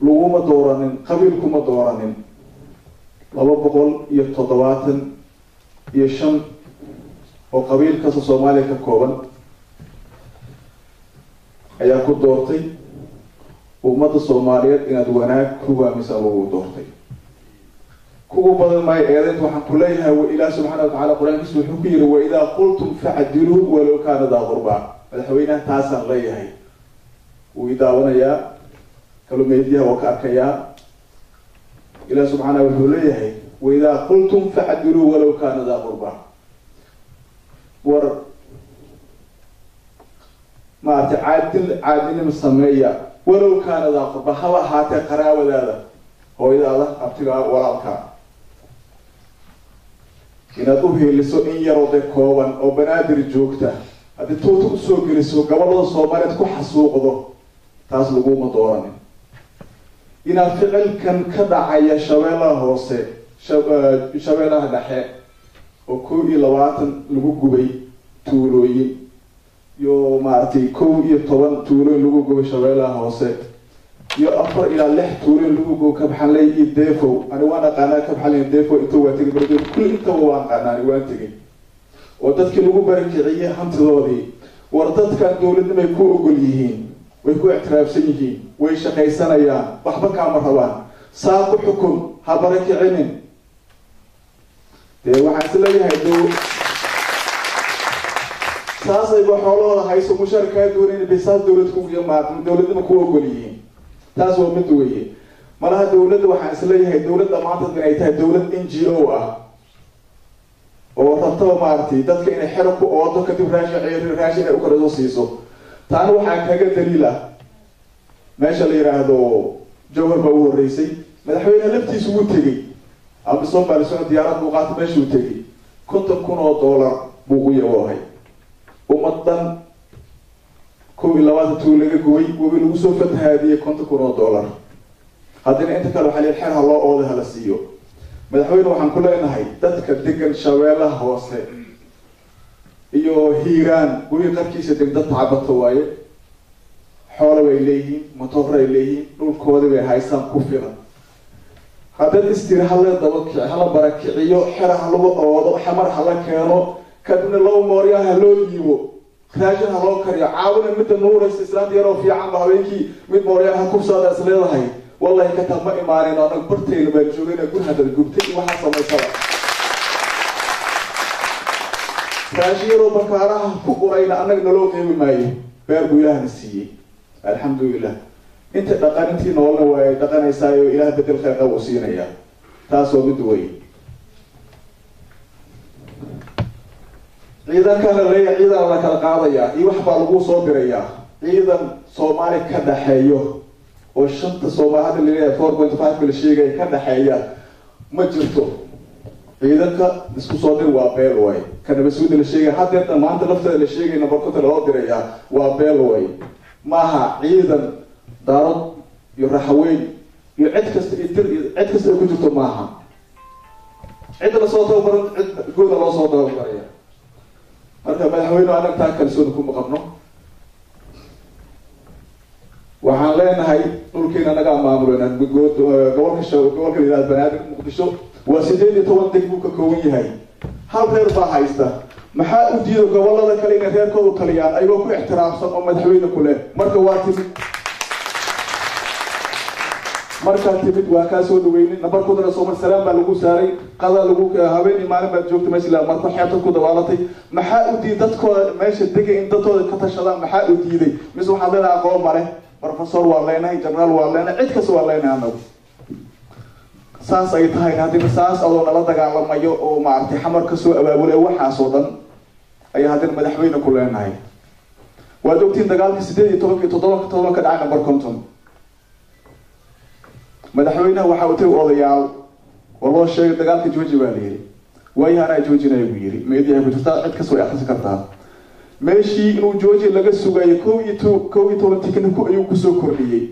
laguma dooranin qabiil, kuma dooranin. 275 oo qabiil kasta Soomaaliya ka kooban ayaa ku doortay. Ummadda Soomaaliyeed inaad wanaag ku hogaamisa lagu doortay. Kugu badan maayo eedeynta. Waxaan ku leeyahay Ilaah subxaana watacala qur-aankiisa wuxuu ku yidhi: "وإذا قلتم فاعدلوا ولو كان ذا قربى." Madaxweynaha taasaan leeyahay. Wuu i daawanayaa, kalumeedyaha waa ka arkayaa. Ilaah subxaana wuxuu leeyahay: "وإذا قلتم فاعدلوا ولو كان ذا قربى." War maaragtay caadil caadilnimo sameeya, ولو كان ذا قربى, haba ahaatee qaraabadaada, hooyadaada, abtigaa, walaalkaa. Inaad u hiiliso in yaroo dee kooban oo Banaadir joogta, haddii tuuta usoo geliso gobolada Soomaaliyeed ku xasuuqdo, taas laguma dooranin. Inaad ficilkan ka dhacaya Shabeellaha Hoose, Shabeellaha Dhexe oo 21 lagu gubay tuulooyin iyo maaragtay 11 tuulooyin lagu gubay Shabeellaha Hoose iyo 4 ilaa 6 tuulooyin lagu gubo Kabxanley iyo Defow. Ani waan aqaanaa Kabxanley iyo Defow, inta waan tegay Bardood kulli, intaba waan aqaanaa, ani waan tegay, oo dadkii lagu barakiciyey hantidoodii. War dadkan dowladnimay ku ogol yihiin, way ku ictiraafsan yihiin, way shaqaysanayaan, waxba kaama rabaan. Saa ku xukun, ha barakicinin. Dee waxaan is leeyahay dow saasayba xoolahooda hayso, mushaar kaa doonayn bay saas dowlad ku dowladnima ku ogol yihiin. Taas waa mid weeye. Malaha dowladda waxaan is leeyahay dowladda maanta inay tahay dowlad NGO ah oo rabtaba maaragtay dadka inay xero ku oodo, kadib raashin raashin ay u kala soo siiso. Taana waxaa kaga daliil ah meesha la yidhaahdo Jowhar baa u horreysay. Madaxweyneha laftiisu wuu tegey, AMISOM baa la socod, diyaarad buu qaatay, meeshuu tegey $50,000 buu ku yaboohay. Ummad dhan 21 tuul laga gubay, webi lagu soo fatahaadiyey, $50,000. Haddana inta kale waxaa la xer ha loo ooday, hala siiyo. Madaxweyne, waxaan ku leenahay dadka degan Shabeellaha Hoose iyo Hiiraan, webi qarkiisa deg, dad tacabato waaye, xoolo bay leeyihiin, matoor ay leeyihiin, dhulkoodii bay haystaan ku filan. Haddaad istiri hala dabakici, hala barakiciyo, xera ha lagu oodo, xamar hala keeno, kadibna loo mooryaa ha loo dhiibo, raashin ha loo kariyo, caawina midda nuuraysa islaanta yaroo fiican ba habeenkii mid mooryaan ha kubsaada is leedahay, wallahi kataa ma imaanayno. Annaga bartayna baan joogayna. Gur haddaad gubtay iyo waxaa samaysaba, raashin yaroo bakaaraha ku urayna annaga naloo qeybi maayo. Beer buu Ilaahna siiyey, alxamdulilah. Inta dhaqan intii noolna waa ay dhaqanaysaayo, Ilaah bedel khayr qab uu siinayaa. Taas waa mid wey. Ciidankana leeya, ciidan la kala qaadayaa iyo wax baa lagu soo dirayaa. Ciidan Soomaali ka dhaxeeyo oo shanta Soomaali hadda laleeyahay 4.5 la sheegaya ka dhaxeeya ma jirto. Ciidanka isku soo dir waa beel way. Ka nabasuuda la sheegaya haddeerta maanta lafteeda la sheegay number konta loo dirayaa waa beel way. Maaha ciidan Daarod iyo Raxaweyn iyo cid kasta iyo Dir iyo cid kasta ay ku jirto maaha. Cidda lasoo tababaran, cid gooda loo soo tababaraya. Marka madaxweyne, annaga taa kalsooni kuma qabno. Waxaan leenahay dhulkiina nagaa maamulena. Gobolka, gobolka la yihahdo Banaadir, Muqdisho waa 18 deg buu ka kooban yahay, hal reer baa haysta. Maxaa u diido gobolada kale inay reerkoodu taliyaan ayagoo ku ixtiraamsan oo madaxweyne ku leh? Marka waa timid, markaad timid waa kaa soo dhaweynay, nabarkoodana soomar salaam baa lagu saaray, qadaa lagu habeen iyo maalin baad joogtay meesha ilaa marka xeebtad ku dabaalatay. Maxaa u diiday dadkooda meesha degay in dadkooda ka tashadaan? Maxaa u diiday? Mise waxaad leedahay aqoon male? Professor waa leenahay, generaal waa leenahay, cid kasta waa leenahay anagu. Saas ay tahay haddina saas adoo nala dagaalamayo oo maaragtay xamar kasoo abaabulay waxaas oo dhan ayaa haddana madaxweyne ku leenahay. Waad ogtiin dagaalka 18 iyo 7 7 ka dhacay number 50. Madaxweynaha waxaa u tagay odayaal oo loo sheegay dagaalka jooji baa la yidhi. Waayaha anaa joojinaya buu yidhi. Meediyahay ku jirtaa, cid kasta way akhrisan kartaa. Meeshii inuu jooji laga sugayo, 11 tikniku ayuu kusoo kordhiyey.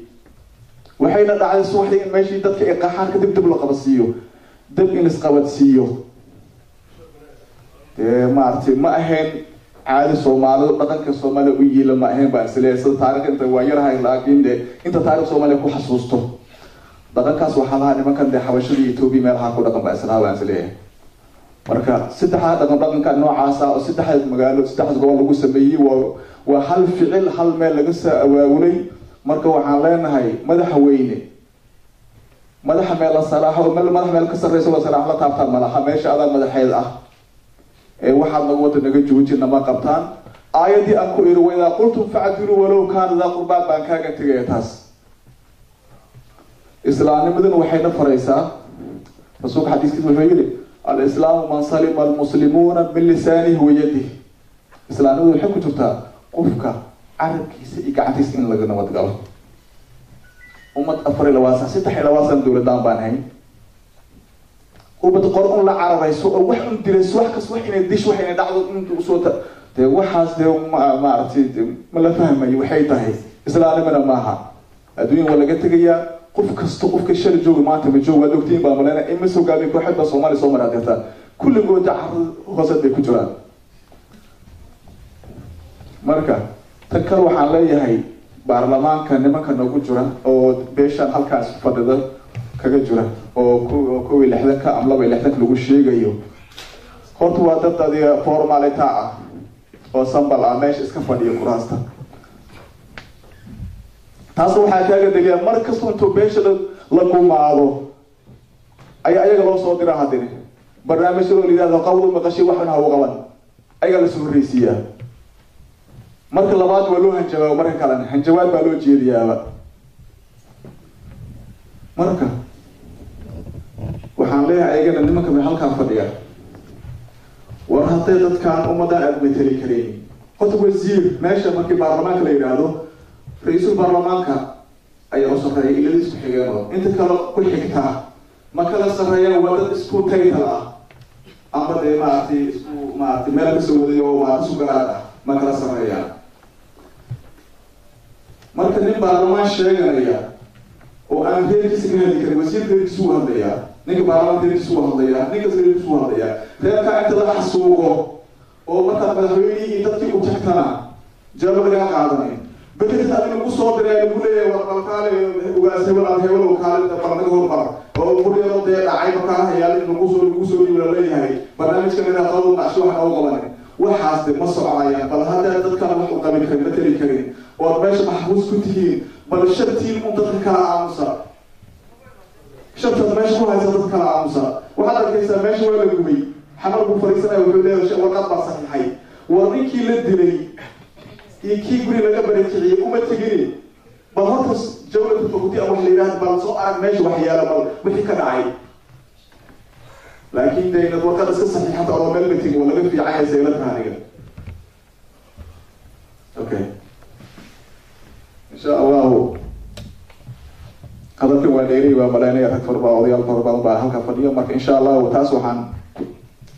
Waxayna dhacday subaxdii in meeshii dadka ay qaxaan, kadib dib loo qabadsiiyo, dib in isqabadsiiyo. Dee maaragtay ma ahayn caadi Soomaalidu dhaqanka Soomaaliya u yiila ma ahayn baan isleeyahay. Sida taarikh inta waa yarahay, laakiin de inta taarikh Soomaaliya ku xasuusto dhaqankaas waxaa lahaa nimankan dee Xabashada iyo Etoobiya meelaha ku dhaqan baa islahaa baan isleeyahay. Marka saddexdaa dhaqan, dhaqanka noocaasa oo saddexda magaalo, saddexdaas gobol lagu sameeyey, waa hal ficil, hal meel laga soo abaabulay. Marka waxaan leenahay madaxweyne, madaxa meel la salaaxo, meel madax meel ka sarreysa la salaaxo la taabtaa malaha. Meesha adaa madaxeed ah ee waxaad nagu wada naga jooji, nama qabtaan. Aayaddii aan ku iri وإذا قلتم فاعدلوا ولو كان ذا قربى baan kaaga tegaya. Taas islaamnimadan waxayna faraysaa. Rasuulka xadiiskiisa wuxuu yidhi: الإسلام من سلم المسلمون من لسانه ويده. Islaamnimadu waxay ku jirtaa qofka carabkiisa iyo gacantiisa in laga nabad galo. Ummad 24, 23 dowladaan baan hayn. Ummad qor un la cararayso oo wax un dilayso, wax kas, wax inay dish, wax inay dhacdo in usoo dee waxaas dee ma maaragtay ma la fahmayo waxay tahay. Islaamnimana maaha. Adduunya waa laga tegayaa. Qof kasta, qofka shalay jooga maanta ma joogo, waad ogtiin baa maleyna. Ima soo gaabay kooxeed baa Soomaaliya soo maraa dirtaa, kulligood carrada hooseed bay ku jiraan. Marka tan kale waxaan leeyahay baarlamaanka nimanka noogu jira oo beeshaan halkaas fadhida kaga jira oo 61-ka ama 62-ka lagu sheegayo, horta waa dad adiga formality ah oo sambal ah, meesha iska fadhiya kuraasta. Taas waxaa kaaga deliya mar kasta intuu beesha la gumaado ayaa ayaga loo soo diraa. Haddina Barnaamijyadoo la yidhahdo qawdu maqashay waxna ha u qaban, ayagaa lasoo horreysiiyaa. Marka labaad waa loo hanjabaa, marka kalena hanjabaad baa loo jeediyaaba. Marka waxaan leeyahay ayagana, nimanka bay halkaa fadhiya, war hadday dadkaan ummaddan aada mateli karayn. Horta wasiir meesha markii baarlamaanka la yidhaahdo, ra-iisul baarlamaanka ayaa u sarreeya, iladiis ku xigeenoo inta kale ku xigtaa ma kala sarreeyaan. Waa dad isku title ah ama dee maaragtay isku maaragtay meel kasoo waday oo waa isku garaad ah, ma kala sarreeyaan. Marka nin baarlamaan sheeganaya oo aan reerkiisa ka hadli karin, wasiirka reerkiisa uu hadlayaa, ninka baarlamaanka reerkiisa uu hadlayaa, ninkas reerkiisa uu hadlayaa. Reerkaa inta la xasuuqo oo markaad madaxweynihii iyo dadkii u tagtana jawaab lagaa qaadanay, bedel adiga lagu soo diray, lagu leeyahay war balkaale ugaas hebel aad hebel kaale barnaga hormar oo buryado dee dhacay markaana hayaal in lagu soo dhiibo laleeyahay barnaamijka midaa qawdu dhacso wax noogu qabanin. Waxaas de ma soconayaan. Bal haddaad dadkan wax u qabin karin, mateli karin, ood meesha maxbuus ku tihiin, bal shantiin un dadka kala aamusa. Shantaad meesha ku haysa dadka kala aamusa. Waxaad arkaysaa meesha waa la gubay, Xamar buu fariisanaya, wuxuu leeyahay warqad baa saxiixay. War ninkii la dilay iyo kii guri laga barakiciyey uma tegini. Bal horta jawlatu fakuti ama wax la yidhahda bal soo arag meesha waxyaala, bal wixii ka dhacay. Laakiin dee inaad warqad iska saxiixata oo meel la tegin waa laga fiican yahay seylata aniga. Okay, insha Allahu hadalkan waa dheerey, waa malaynaya rag fara badan, odayaal fara badan baa halka fadhiyo. Marka insha Allahu taas waxaan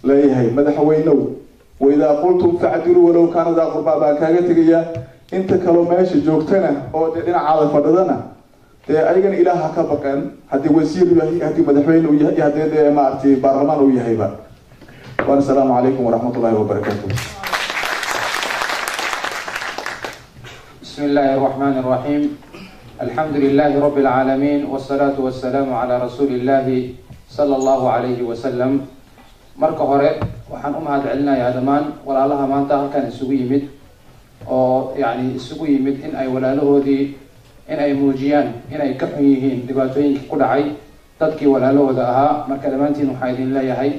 leeyahay, madaxweynow, waidaa qultum facdiluu walow kaana daa qurbaa baan kaaga tegayaa. Inta kaloo meesha joogtana oo dee dhinacaada fadhidana dee ayagana Ilaah ha ka baqeen, haddii wasiir yahay, haddii madaxweyne uu yahay, haddii dee maaragtay baarlamaan uu yahayba. Waan asalaamu calaykum waraxmat ullahi wabarakaatu. بسم الله الرحمن الرحيم، الحمد لله رب العالمين، والصلاة والسلام على رسول الله صلى الله عليه وسلم. Marka hore waxaan u mahad celinayaa dhammaan walaalaha maanta halkan isugu yimid oo yacni isugu yimid in ay walaalahoodii in ay muujiyaan inay ka xun yihiin dhibaatooyinkii ku dhacay dadkii walaalahooda ahaa. Marka dhammaantiin waxaa idin leeyahay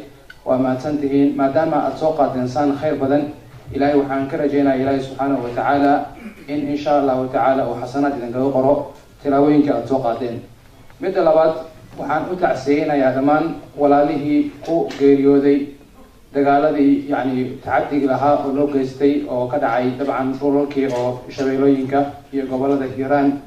waa mahadsan tihiin maadaama aada soo qaateen saan khayr badan. Ilaahay waxaan ka rajeynaya, Ilaahay subxaanahu watacaala, in insha Allahu tacaala uu xasanaad idinkaga qoro tilaabooyinkii aada soo qaateen. Midda labaad, waxaan u tacsiyeynayaa dhammaan walaalihii ku geeriyooday dagaaladii yacni tacadigi lahaa oo loo geystay oo ka dhacay dabcan dhulalkii oo shabeellooyinka iyo gobolada Hiiraan.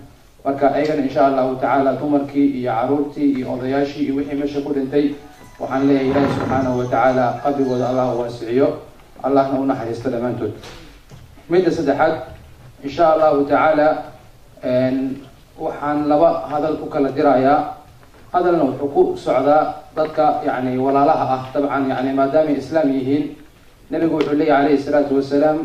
Marka ayagana insha Allahu tacaala dumarkii iyo caruurtii iyo odayaashii iyo wixii meesha ku dhintay waxaan leeyahay Ilaahi subxaanahu watacaala qabrigooda Allah u waasiciyo, Allahna u naxariisto dhammaantood. Midda saddexaad, insha Allahu tacaala waxaan laba hadal u kala dirayaa. Hadalna wuxuu ku socdaa dadka yacni walaalaha ah. Dabcan yani maadaamay islaam yihiin, Nabigu wuxuu leeyahy calayhi salaatu wasalaam: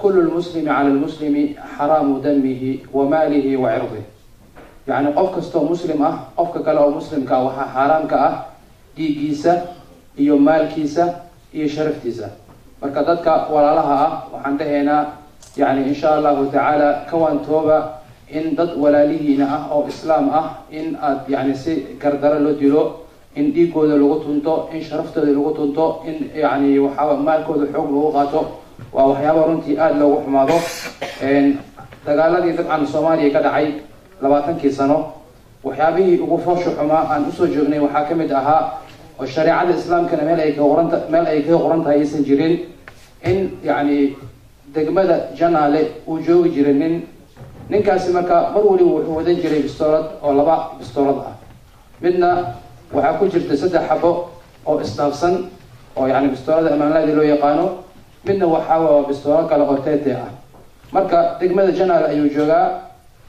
"Kulu lmuslimi cala lmuslimi xaraamu damihi wa maalihi wa cirdih." Yacni qof kastoo muslim ah qofka kale oo muslimka ah waxaa xaaraamka ah dhiiggiisa iyo maalkiisa iyo sharaftiisa. Marka dadka walaalaha ah waxaan dhahaynaa yacni insha Allahu tacaala kawaantooba in dad walaalihiina ah oo islaam ah in aad yacni si gardaro loo dilo, in dhiigooda lagu tunto, in sharaftooda lagu tunto, in yacni waxaa maalkooda xoog lagu qaato. Waa waxyaaba runtii aada loogu xumaado. Dagaaladii dabcan Soomaaliya ka dhacay 20kii sano, waxyaabihii ugu foosha xumaa aan usoo joognay waxaa ka mid ahaa oo shareecada islaamkana meel ay kaga qoran tahay aysan jirin in yacni degmada Janaale uu joogi jiray nin. Ninkaasi marka mar waliba wuxuu wadan jiray bistoolad oo laba bistoolad ah. Midna waxaa ku jirta saddex xabo oo isdhaafsan oo yacni bistoolada amaanlaadi loo yaqaano, midna waxaa waa bistoolo kale oo teete ah. Marka degmada Janaale ayuu joogaa.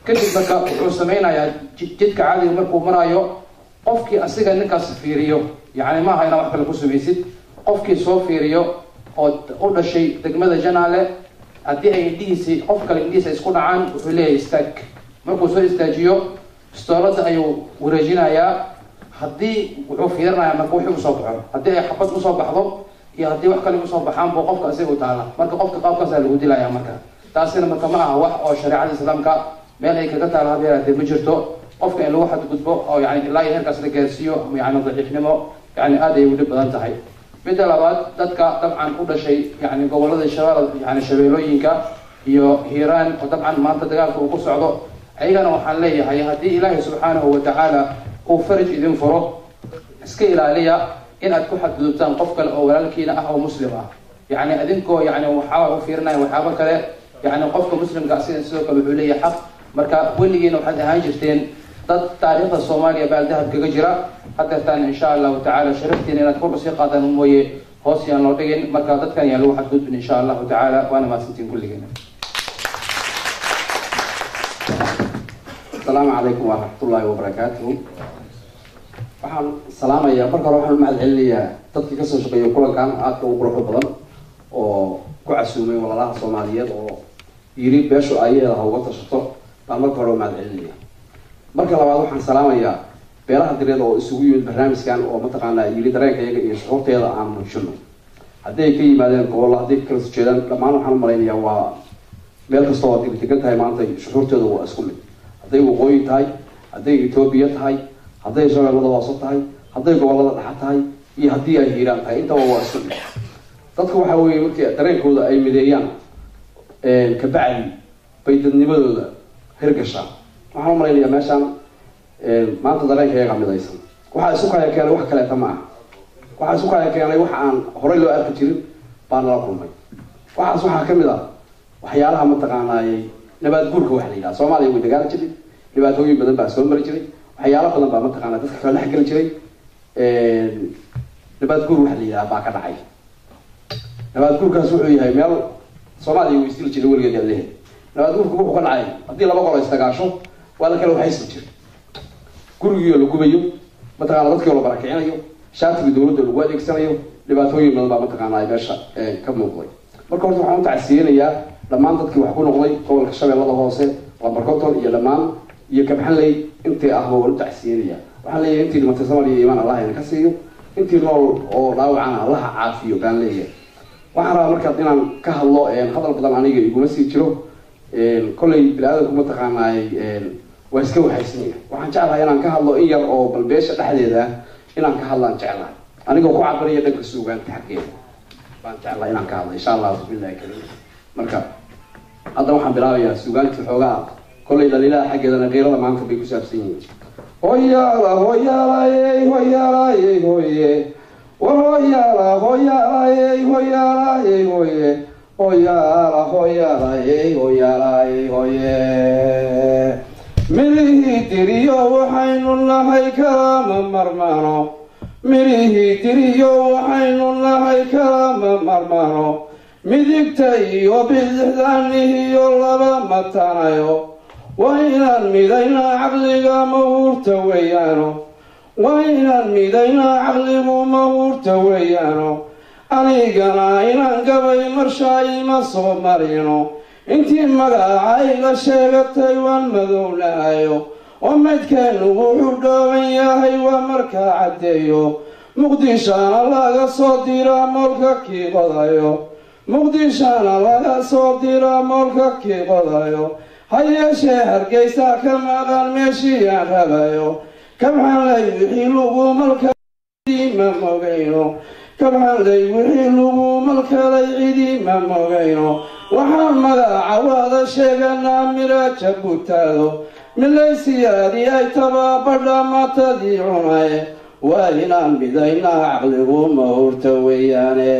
Kadib marka wuxuu sameynayaa, jidka caadiga markuu maraayo, qofkii asiga ninkaas fiiriyo, yacni maaha inaa wax kale ku samaysid, qofkii soo fiiriyo oo u dhashay degmada Janaale, haddii ay indhihiisi qof kale indhihiisa isku dhacaan, wuxuu leeyahay "Istaag." Markuu soo istaajiyo, bistoolada ayuu wareejinayaa. Haddii wuxuu fiirinayaa marka wixii usoo baxo, haddii ay xabad usoo baxdo iyo haddii wax kale usoo baxaan buu qofka isaga u taala. Marka qofka qaabkaasaa lagu dilaya. Marka taasina marka ma aha wax oo shareecada islaamka meel ay kaga taala haba yaraatee ma jirto, qofka in lagu xadgudbo oo yani ilaa iyo heerkaas la gaarsiiyo, yani daciifnimo. Yani aad ay u dhib badan tahay. Midda labaad, dadka dabcan u dhashay yani gobolada Shabeell, yani Shabeellooyinka iyo Hiiraan, oo dabcan maanta dagaalka uu ku socdo, ayagana waxaan leeyahay, haddii Ilaahay subxaanahu watacaala uu faraj idin furo, iska ilaaliya in aad ku xadgudubtaan qof kale oo walaalkiina ah oo muslim ah, yani adinkoo yani waxaa u fiirinaya waxyaabo kale. Yani qofka muslimka sida sidoo kale wuxuu leeyahay xaq. Marka weligiina waxaad ahaan jirteen dad taariikhda Soomaaliya baal dahab kaga jira. Hadeertaan insha Allahu tacaala sharaftiina inaad kor usii qaadaan mooye, hoos yaan loo dhigin. Marka dadkan yaan lagu xadgudbin insha Allahu tacaala. Waana mahadsantiin kulligeena. Asalaamu calaykum waraxmatullaahi wabarakaatuhu. Waxaan salaamayaa marka hore, waxaan u mahad celinayaa dadkii kasoo shaqeeyay kulankan aadka u quruxda badan oo ku casuumay walaalaha Soomaaliyeed oo yiri beeshu ayaeda ha uga tashato baan marka hore u mahad celinaya. Marka labaad, waxaan salaamayaa beelaha Direed oo isugu yimid barnaamijkan oo mataqaanaa yiri dareenka iyaga iyo shucuurteeda aan muujino, hadday ka yimaadeen gobollo, hadday ka kala soo jeedaan. Dhammaan waxaan u malaynayaa waa meel kasta oo degan tahay maanta shucuurteedu waa isku mid, hadday waqooyi tahay, hadday Etoobiya tahay, hadday Shabeellada Hoose tahay, hadday gobollada dhexa tahay iyo haddii ay Hiiraan tahay, intaba waa isku mid. Dadku waxa weeye markii dareenkooda ay mideeyaan kabacdi bay dadnimadooda hirgashaa. Waxaan u malaynayaa meeshaan maanta dareenka iyagaa midaysan. Waxaa isu kaya keenay wax kaleeta ma aha, waxaa isu kaya keenay wax aan horey loo arki jirin baa nala kulmay. Waxaas waxaa kamid ah waxyaalaha mataqaanaayey nabaad guurka waxa la yidhaha. Soomaaliya way dagaali jiray, dhibaatooyin badan baa soo mari jiray, waxyaalo badan baa mataqaanaa dadka kala dhex geli jiray. Nabaad guur waxa la yidhaha baa ka dhacay. Nabaad guurkaas wuxuu yahay meel Soomaaliya way isdili jiray weligeed yaad leeyahay. Nabaad guurku wuxuu ka dhacay haddii laba qolo isdagaasho waa la kala waxaysan jiray, gurigii oo la gubayo, mataqaana dadkii oo la barakicinayo, shaatigii dowladda lagu adeegsanayo, dhibaatooyin badan baa mataqaana meesha ka muuqday. Marka horta waxaan u tacsiyeynayaa dhammaan dadkii wax ku noqday gobolka Shabeellada Hoose, Lambar 50 iyo dhammaan iyo Kabxanley intii ahba waan u tacsiyeynayaa. Waxaan leeyahay intii dhimatay Soomaaliya iimaan Allah ina ka siiyo, intii nool oo dhaawacana Allaha caafiyo baan leeyahay. Waxaan rabaa markaad inaan ka hadlo, hadal badan aniga iguma sii jiro. Kolley bini-aadamku mataqaanaay waa iska waxaysan yahay. Waxaan jeclahay inaan ka hadlo in yar oo bal beesha dhexdeeda ah inaan ka hadlaan jeclahay, anigoo ku cabiraya dhanka suugaanta xaggeeda baan jeclahay inaan ka hadlo insha Allah bismillahi kariim. Marka hadda waxaan bilaabayaa suugaantii xoogaa kolley dhaliilaha xaggeedana qiirada maanta bay ku saabsan yihiin. Hoyaala hoyaalayey hoyaalayey hoye, war hoyaala hoyaalayey hoyaalayey hoye, hoyaala hoyaalayey hoyaalayey hoye. Mirihii diriyo waxaynu nahay kalama marmano, mirihii diriyo waxaynu nahay kalama marmano, midigta iyo bidixdaanihiyo laba matanayo. Waa inaan midaynaa caqliga mahuurta weeyaano, waa inaan midaynaa caqligu mahuurta weeyaano. Anigana inaan gabay marshaa ima soo marino, intii magacayga sheegatay waan madownahayo, oo maydkeennu wuxuu dhooban yahay waa markaa caddeeyo. Muqdishaana laga soo diraa moolka kii qodayo, Muqdishaana laga soo diraa moolka kii qodayo. Ha yeeshee Hargeysa ka maqan meeshii aan rabayo, Kabxanley wixii lagu malkama mogayno, Kabxanley wixii lagu malkalay cidii ma mogayno. Waxaan magaca wada sheeganaa miraaja butaado, milaysiyaadii ay tabaabadha matadii cunaye. Waa inaan midaynaa caqligu mahurta weeyaane.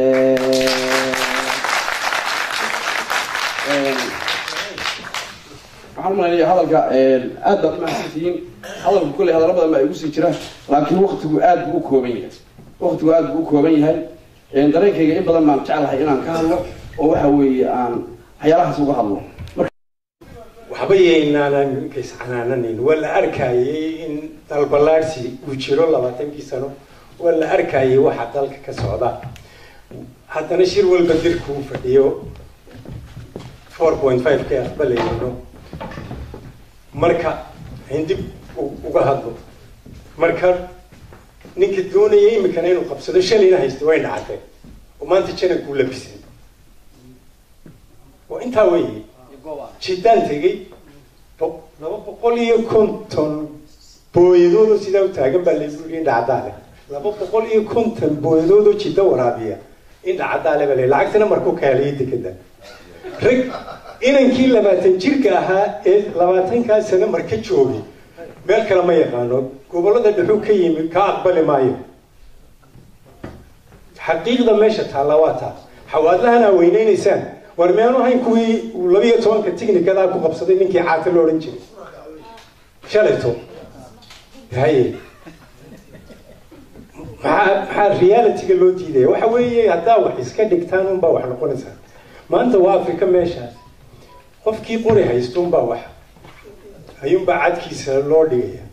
Waxaan umalaynaya hadalka aad baad umahadsantihiin. Hadalku kolley hadallo badan baa igu sii jira, laakiin waktigu aad buu u kooban yahay, waktigu aad buu u kooban yahay. Dareenkayga in badan baan jeclahay inaan ka hadlo oo waxa weeye aan waxyaalahaas uga hadlo. Waxba yaynaanan kayscanaananayn. Waa la arkayay in dalbalaarsi uu jiro 20kii sano, waa la arkayay waxa dalka ka socda. Haddana shir walba dirkuu fadhiyo 4.5 ka aqbalayno. Marka in dib uga hadlo, marka ninka doonaya imikana inuu qabsado shalayna haysta way dhacatay oo maanta janankuu labisan waa intaa weeye. Jidaan tegey, 250 booyadoodoo sidaa u taagan baa laygu yidhi dhacdaale. 250 booyadood oo Jidda waraabiya indha caddaale bale, lacagtana markuu ka helay dekeda. Rag inankii 20 jirka ahaa ee 20-kaa sano marka joogay meel kale ma yaqaano, gobollada dhuxuu ka yimi, ka aqbali maayo. Xaqiiqda meesha taalla waa taa. Xawaadlahan aa weyneynaysaan, war miyaanu ahayn kuwii 12-ka tighnikadaa ku qabsaday ninkii Caata lo odhan jiray shalayto? Haye, maxaa reality-ga loo diidaya? Waxa weeye haddaa wax iska dhigtaan unbaa wax noqonaysaa. Maanta waa Africa meeshaas, qofkii qori haysto unbaa wax ayuunbaa cadkiisa loo dhigaya.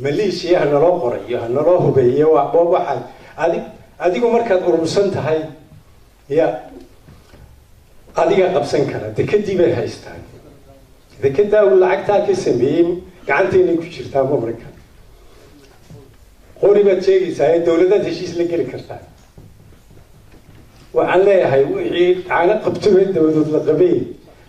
Maleeshiya ha naloo qorayo, ha naloo hubeeyo. Waxaad adigu markaad urursan tahay ya adiga qabsan kara. Dekadii bay haystaan, dekedaa uu lacagtaa ka sameeyey gacanteynay ku jirtaa. Mamarka qori baad sheegaysaa ee dawladaad heshiis la geli kartaa. Waxaan leeyahay wixii caano qabtoe dabadood la qabay,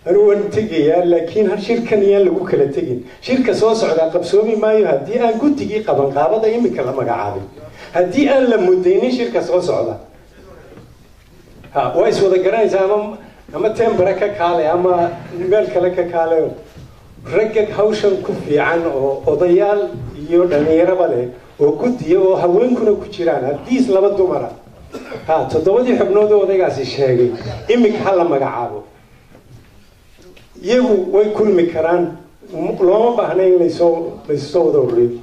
anigu waan tegayaa, laakiin shirkan iyaan lagu kala tegin. Shirka soo socdaa qabsoomi maayo haddii aan guddigii qabanqaabada imika la magacaabin, haddii aan la mudaynin shirka soo socda. Ha, waa iswada garanaysaa, ama tembare ka kaale ama meel kale ka kaale. Ragga hawshan ku fiican oo odayaal iyo dhalinyaraba leh oo guddiya oo haweenkuna ku jiraan, haddiis 2 dumara, ha, 7dii xubnood oo odaygaasi sheegay imika ha la magacaabo. Iyagu way kulmi karaan, looma baahna in laysoo wada horreeyo.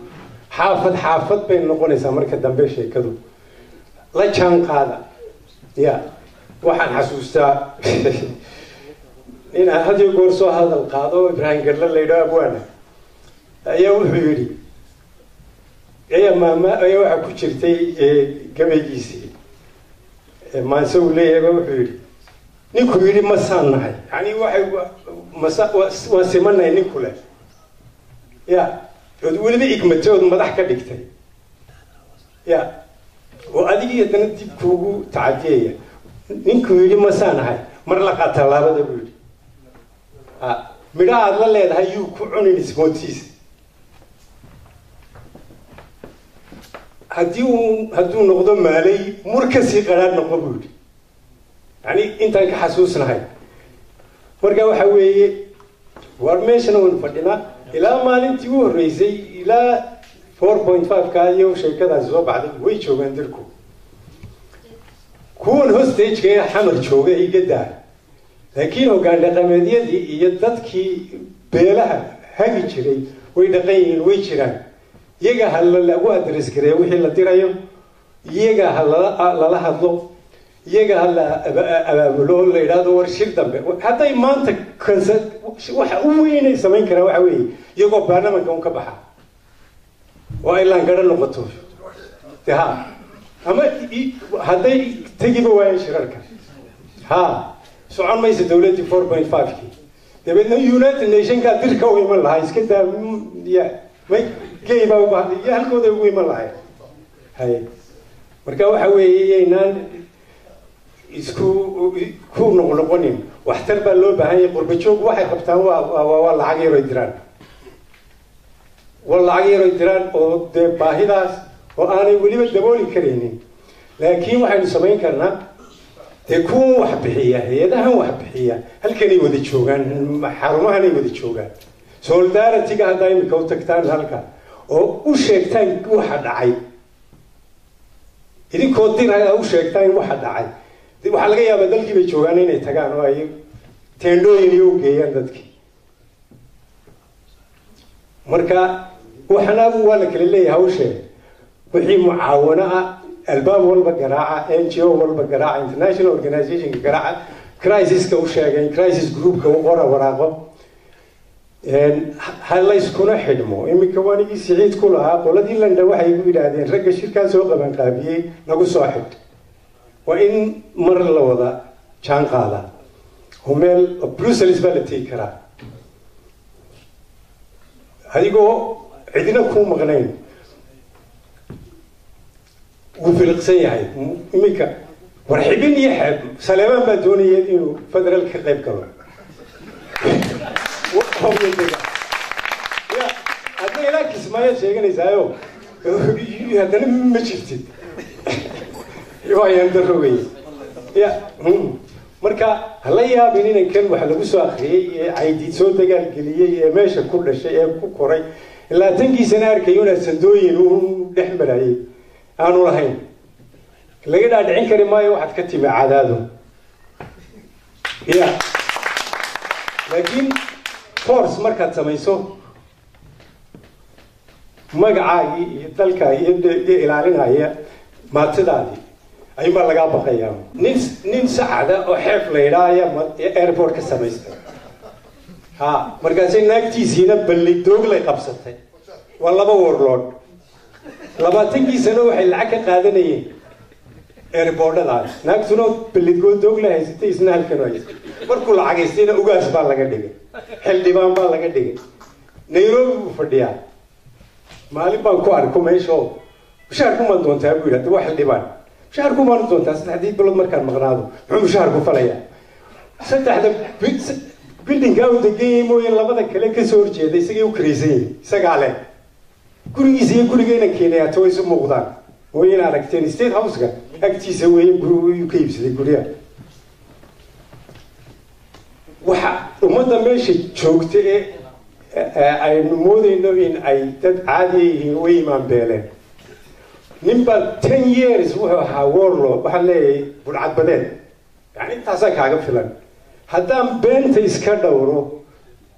Xaafad xaafad bay noqonaysaa marka dambe sheekadu. La jaan qaada. Ya, waxaan xasuustaa in aan had iyo goor soo hadal qaado Ibraahim Gadla la yidhaho, abwaana, ayaa wuxuu yidhi, ayaa maama ayaa waxaa ku jirtay gabaygiisii maanse uu leeyahay ba, wuxuu yidhi ninkuu yidhi masaan nahay, yani waxay masa waan simanahay ninku leh, ya ood weliba igmatay ood madax ka dhigtay, ya oo adigii haddana dib kuugu tacadiyaya. Ninkuu yidhi masaan nahay mar la qaad tallaabada buu yidhi, ha midho aada la leedahay yuu ku cunin ismoodsiis. Hadduu noqdo maalay mur kasii qaraadh noqo buu yidhi, yani intaan ka xasuusnahay. Marka waxa weeye, war meeshana waynu fadhinaa ilaa maalintii u horreysay, ilaa 4.5 ka iyo sheekadaasi soo baxday way joogaan dirku. Kuwan hostageka ee Xamar jooga iga daa, laakiin hoggaan dhaqameedyadii iyo dadkii beelaha hagi jiray way dhaqan yihiin, way jiraan. Iyaga ha lagu address gareeyo wixii la dirayo, iyaga ha lala hadlo, iyaga ha la abaabulo, la yidhaahdo war shir dambe hadday maanta waxa u weynay samayn karaan waxa weeye iyagoo baarlamanka un ka baxa oo ay laangaro noqoto de, ha ama hadday tegiba waayeen shirarka, ha socon maysa dawladdii 4.5-kii. Dabeedna United Nationka dirka u iman lahaa, iska daa ya may gey baa ubahday iyo halkooday ugu iman lahay. Haye, marka waxa weeye yaynaan isku ku noqnoqonin. Waxtar baa loo baahan yahay. Qurba joog waxay qabtaan waa lacag yaroy diraan, waa lacag yaroy diraan oo dee baahidaas oo aanay weliba dabooli karaynin. Laakiin waxaynu samayn karnaa dee kuwan wax bixiya, hay-adahan wax bixiya halkanay wada joogaan, xarumahanay wada joogaan. Solidarity-ga haddaa imika u tagtaan halka oo u sheegtaan waxa dhacay, idinkoo diraya u sheegtaan waxa dhacay, waxaa laga yaabaa dalkii bay joogaan inay tagaan oo ay teendhooyin iyo u geeyaan dadkii. Marka waxana waa la kala leeyahay hawshee. Wixii mucaawano ah albaab walba garaaca, NGO walba garaaca, international organizationka garaaca, crisiska u sheegeen, crisis groupka u qora waraaqo, ha layskuna xidhmo. Iminka waanigii Siciid ku lahaa, qoladii London waxay igu yidhaahdeen ragga shirkaa soo qabanqaabiyey nagu soo xidh. Waa in mar la wada jaan qaada oo meel Brussels baa la tegi karaa adigoo cidina kuu maqnayn. Wuu filiqsan yahay iminka. War xibin iyo xeeb Saleebaan baa doonaya inuu federal ka qayb galo. Ya adna ilaa Kismaayaad sheeganaysaayo. Haddana ma jirtid, waayaan daro wey ya. Marka hala yaabin inankan waxa lagu soo akriyey ee Caydiid soo dagaalgeliyey ee meesha ku dhashay ee ku koray, 20-kii sano arkayo inaad sandooyin u dhex marayay aanu lahayn. Laga dhaadhicin kari maayo waxaad ka timi Cadaado ya. Laakiin force markaad samayso, magacaagii iyo dalkaagii iyo ilaalinaya maatidaadii ayuunbaa lagaa baqayaa. Nin Sacda oo Xeef la yidhaa ayaa airport ka samaystay. Ha, markaasay naagtiisiina Balli Dooglay qabsatay. Waa laba warlord. 20-kii sano waxay lacag ka qaadanayeen airportadaas. Naagtuna Ballidoogla haysatay, isna halkan haysatay. Markuu lacagaystayna ugaas baa laga dhigay, xildhibaan baa laga dhigay, Nairobi buu fadhiyaa. Maalin baan ku arko meesho. "Mushaar kumaan doontaa?" buu yidhi. Hadda waa xildhibaan. "Mushaar kumaan doontaa 3dii bilood markaan maqnaado?" Muxuu mushaar ku falayaa? Saddexda buildingkaa uu degan yahay mooye, labada kale kasoo horjeeda isagay u karaysan yihin, isagaa leh. Gurigiisa iyo gurigeyna keenay ata way isu muuqdaan mooye. In aragteen State Houseka agtiisa weeye guri ka iibsaday. Guryaha waxa ummadda meesha joogta ee aynu moodayno in ay dad caadiya yihiin way imaan beeleen. Nin baa 10 years wuxuu ahaa warlord. Waxaan leeyahay budhcadbadeed. Yani intaasaa kaaga filan haddaan beenta iska dhowro.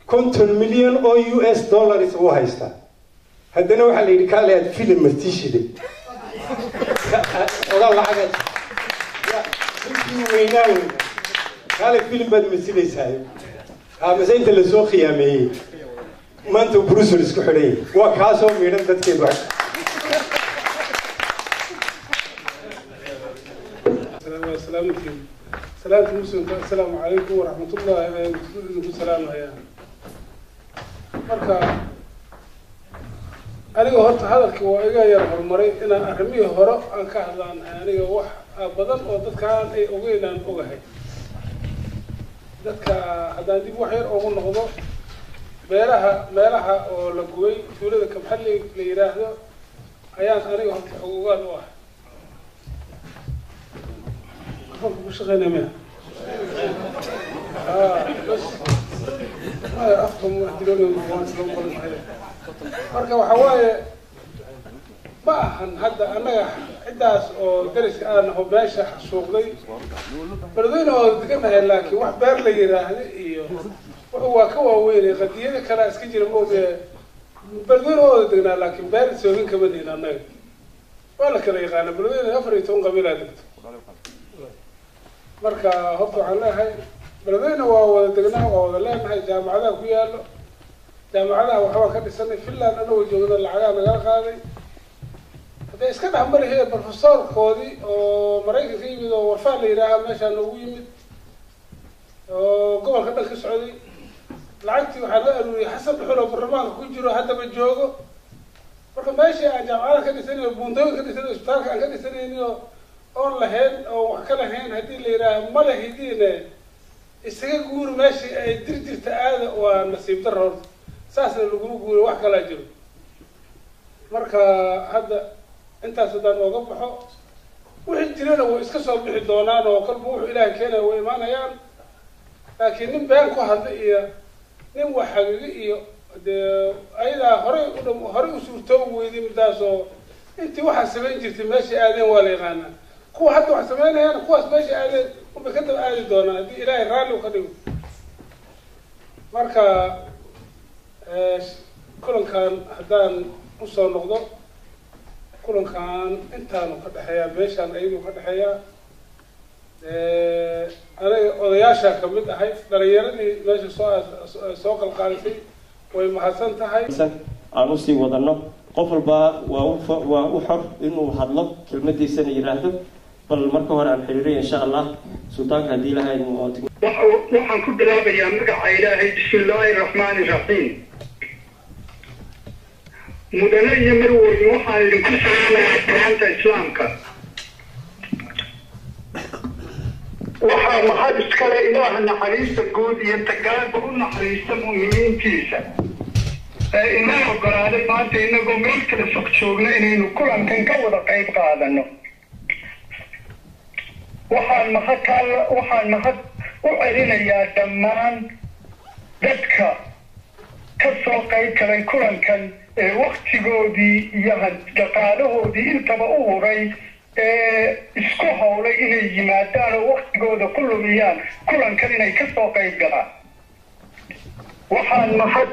50 milyan oo US dollars uu haystaa. Haddana waxaa la yidhi, "Kaale aad filim martishide ogaa lacagaad." Ninkii weynaa weynaa, "Kaale filim baad masilaysaa." Mase inta lasoo khiyaameeyey maanta Brussels isku xidhan yahay. Waa kaasoo miidhan dadkeedu. Salaamtiin salaamta muslimka, assalaamu calaykum waraxmatullahi ayaan idinku salaamayaa. Marka aniga horta hadalkii waa iga yar horumaray inaan arrimihii hore aan ka hadlaanahay. Aniga wax badan oo dadkaan ay ogeyn aan ogahay. Dadka haddaan dib wax yar ugu noqdo, beeraha meelaha oo la gubay, tuulada Kabxalli la yidhaahdo ayaan aniga horta xog ogaal u ah. Afanka ku shaqeynaya miya? Bas maya, afka wax. Marka waxa waaye, ma ahan hadda annaga ciddaas oo dariska aan naho meesha xasuuqday. Beledweyne oo deganahay, laakiin wax beer la yiraahdo iyo wuxuu waa ka waaweynay. Qadiyada kalea iska jira maoge. Beledweyne waa wada degnaa, laakiin beer soogin kama nihin annaga. Waa la kala yaqaana, Beledweyne 14 qabiilaa degto. Marka horta waxaan leeyahay, Beledweyne waa wada degnaa, waa wada leenahay. Jaamacadaha ku yaalo, jaamacadaha waxbaan ka dhisanay. Finland anagoo joogna lacagaha nagala qaaday. Hadday iska dhexmariheen professorkoodii oo Maraykanka yimid oo Warfaan la yidhaaha meeshaa noogu yimid oo gobolka dhan ka socday, lacagtii waxaa loo aruuriyay Xasan Dhuxul oo baarlamaanka ku jiro haddaba joogo. Marka meeshii aan jaamacadaha ka dhisanayn, buundooyin ka dhisanay, isbitaalka aan ka dhisanaynin oo oon lahayn oo wax ka lahayn, haddii la yidhaaha ma lahidiine isaga guuri meeshii ay dir jirta aada, waa nasiib darro. Horta saasna laguma guuro, wax kalaa jiro. Marka hadda intaas haddaan ooga baxo, wixii jirana way iska soo bixi doonaan oo kolba wuxuu Ilaahay keenaya way imaanayaan. Laakiin nin been ku hadla iyo nin wax xagigo iyo dee ayadaa horey udha horey u suurtoobi weyday midaasoo. Intii waxaa samayn jirtay meeshay aadeen waa la yaqaanaa. Kuwa hadda wax samaynayaan, kuwaas meesha aadeen unbay ka daba aadi doonaan haddii Ilaahay raalli u ka dhigo. Marka kulankan haddaan usoo noqdo, kulankan intaanu ka dhexeeyaa, meeshaan ayaduu ka dhexeeyaa. Aniga odayaashaa kamid ahay. Dhalinyaradii meesha soo qalqaalisay way mahadsan tahay. Aan usii wadano, qof walba waa u xor inuu hadlo, kelmadiisana yidhaahdo. Bal marka hore aan xiriiriya, insha Allah, sultaanka haddii Ilahay. Waxaan ku bilaabayaa magaca Ilaahay, bismi illaahi raxmaani raxiim. Mudane iyo marweyn, waxaan idinku salaamayaa salaanta Islaamka. Waxaa mahad iskale Ilaaha naxariista guud iyo tagaaba u naxariista mu'miniintiisa. Ee inoo ogolaaday maanta inagoo meel kala fog joogna inaynu kulankan ka wada qayb qaadano. Waxaan mahad u celinayaa dhammaan dadka ka soo qayb galay kulankan ee waktigoodii iyo dhaqaalahoodii intaba u huray, ee isku howlay inay yimaadaan oo waktigooda ku lumiyaan kulankan inay ka soo qayb galaan. Waxaan mahad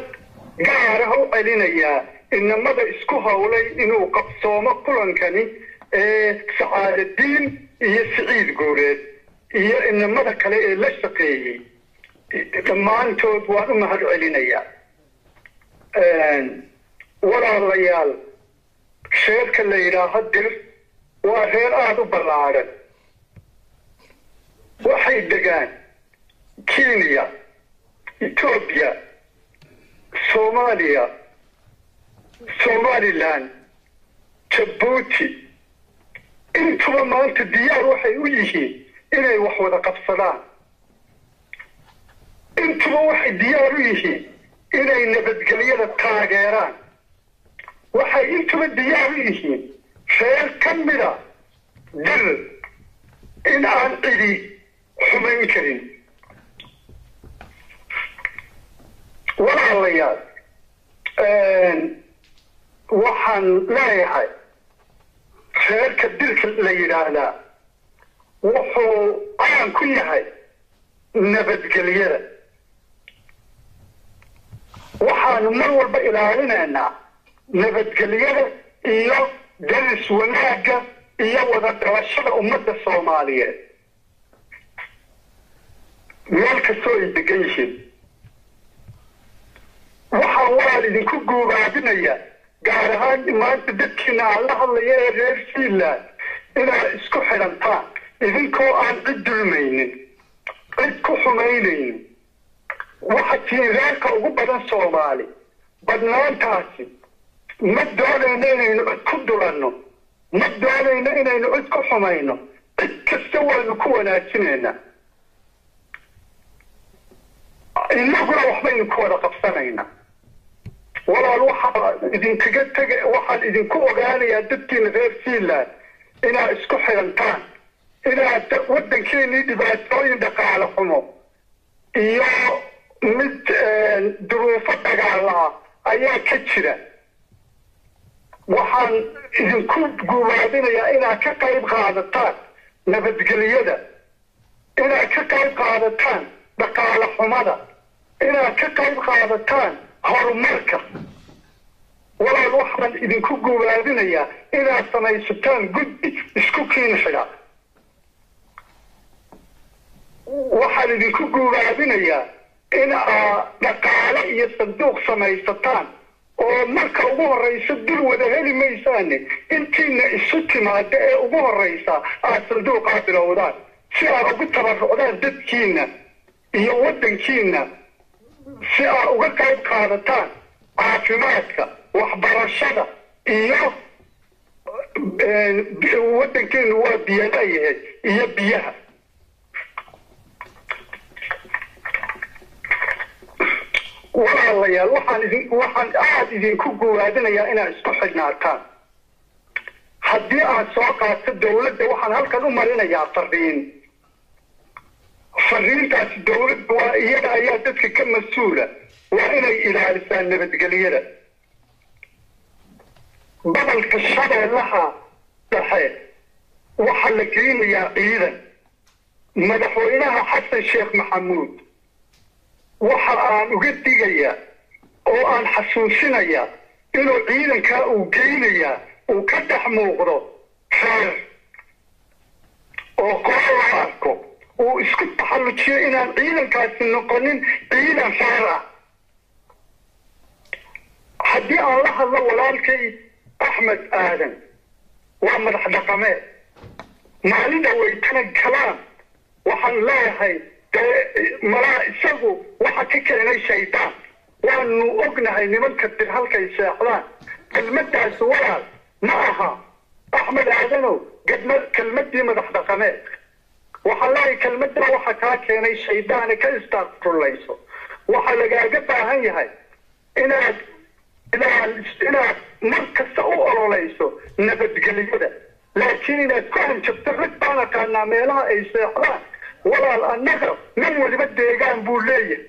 gaar ah u celinayaa inamada isku howlay inuu qabsoomo kulankani, ee Sacaadadiin iyo Siciid Guuleed iyo inamada kale ee la shaqeeyey. Dhammaantood waan u mahad celinayaa. Walaalayaal, reerka la yidhaaho Dir waa reer aada u ballaadhan. Waxay degaan Kenya, Etoobiya, Soomaaliya, Somaliland, Jabuuti. Intuba maanta diyaar waxay u yihiin inay wax wada qabsadaan. Intuba waxay diyaar u yihiin inay nabadgelyada taageeraan. Waxay intuba diyaar u yihiin reer ka mida Dir in aan cidi xumayn karin. Walaalayaal, waxaan leeyahay reerka Dirka la yidhaahdaa wuxuu caan ku yahay nabadgelyada. Waxaanu mar walba ilaalinaynaa nabadgelyada iyo daris wanaagga iyo wada dhalashada ummadda Soomaaliyeed meel kastoo ay degan yihiin. Waxaan walaal idinku guubaabinaya, gaar ahaan maanta dadkiina aan la hadlaya ee reer Finland, inaad isku xidhantaan idinkoo aan cid dulmaynin, cid ku xumaynaynin. Waxa tihiin reerka ugu badan Soomaali. Badnaantaasi ma doonayno inaynu cid ku dulanno, ma doonayno inaynu cid ku xumayno. Cid kasta waanu ku wanaajinaynaa, inaguna waxbaynu ku wada qabsanaynaa. Walaal, waxaa idinkaga tega, waxaan idinku ogaanayaa dadkiina reer Finland inaad isku xidhantaan, inaad waddankeenii dhibaatooyin dhaqaale xumo iyo mid duruufo dagaal ah ayaa ka jira. Waxaan idinku guubaabinayaa inaad ka qayb qaadataan nabadgelyada, inaad ka qayb qaadataan dhaqaale xumada, inaad ka qayb qaadataan horumarka. Walaal, waxaan idinku guubaabinayaa inaad samaysataan guddi isku kiin xidha. Waxaan idinku guubaabinayaa in aad dhaqaale iyo sanduuq samaysataan, oo marka ugu horraysa dul wada heli maysaane, intiina isu timaada ee ugu horraysa aad sanduuqaa bilowdaan, si aad ugu tabarucdaan dadkiina iyo waddankiina, si aad uga qayb qaadataan caafimaadka, waxbarashada iyo waddankeenu waa biyalayahay iyo biyaha. Walaalayaal, waxaan aada idinku guwaadinayaa inaad isku xidhnaataan. Haddii aad soo qaato dawladda, waxaan halkan u marinayaa fariin. Fariintaasi dawladda waa iyada ayaa dadka ka mas-uula, waa inay ilaalisaan nabadgelyada. Gobolka Shabeellaha Dhexe waxaa la geynayaa ciidan. Madaxweynaha Xasan Sheekh Maxamuud waxa aan uga digayaa oo aan xasuusinayaa inuu ciidankaa uu geynayaa uu ka dhex muuqdo reer oo qolo loo arko, uu isku taxallujiyo inaan ciidankaasi noqonin ciidan reer ah. Haddii aan la hadlo walaalkay Axmed Aadan, waa madax dhaqameed, maalin dhaweytana galaan waxaan leeyahay dee malaa isagu waxa ka keenay shaydaan. Waanu ognahay nimanka Dir halkay seexdaan. Kelmaddaasi walaal ma aha, Axmed Aadanow, gedma kelmaddii madax dhaqameed. Waxaan leeyahay kelmadda waxa kaa keenay shaydaane, ka istaaqfurlayso. Waxaa lagaaga baahan yahay inaad Inaad mar kasta u ololeyso nabadgelyada, laakiin inaad ku hanjabto rag baan aqaanaa meelaha ay seexdaan. Walaal, annaga nin waliba deegaan buu leeyahay,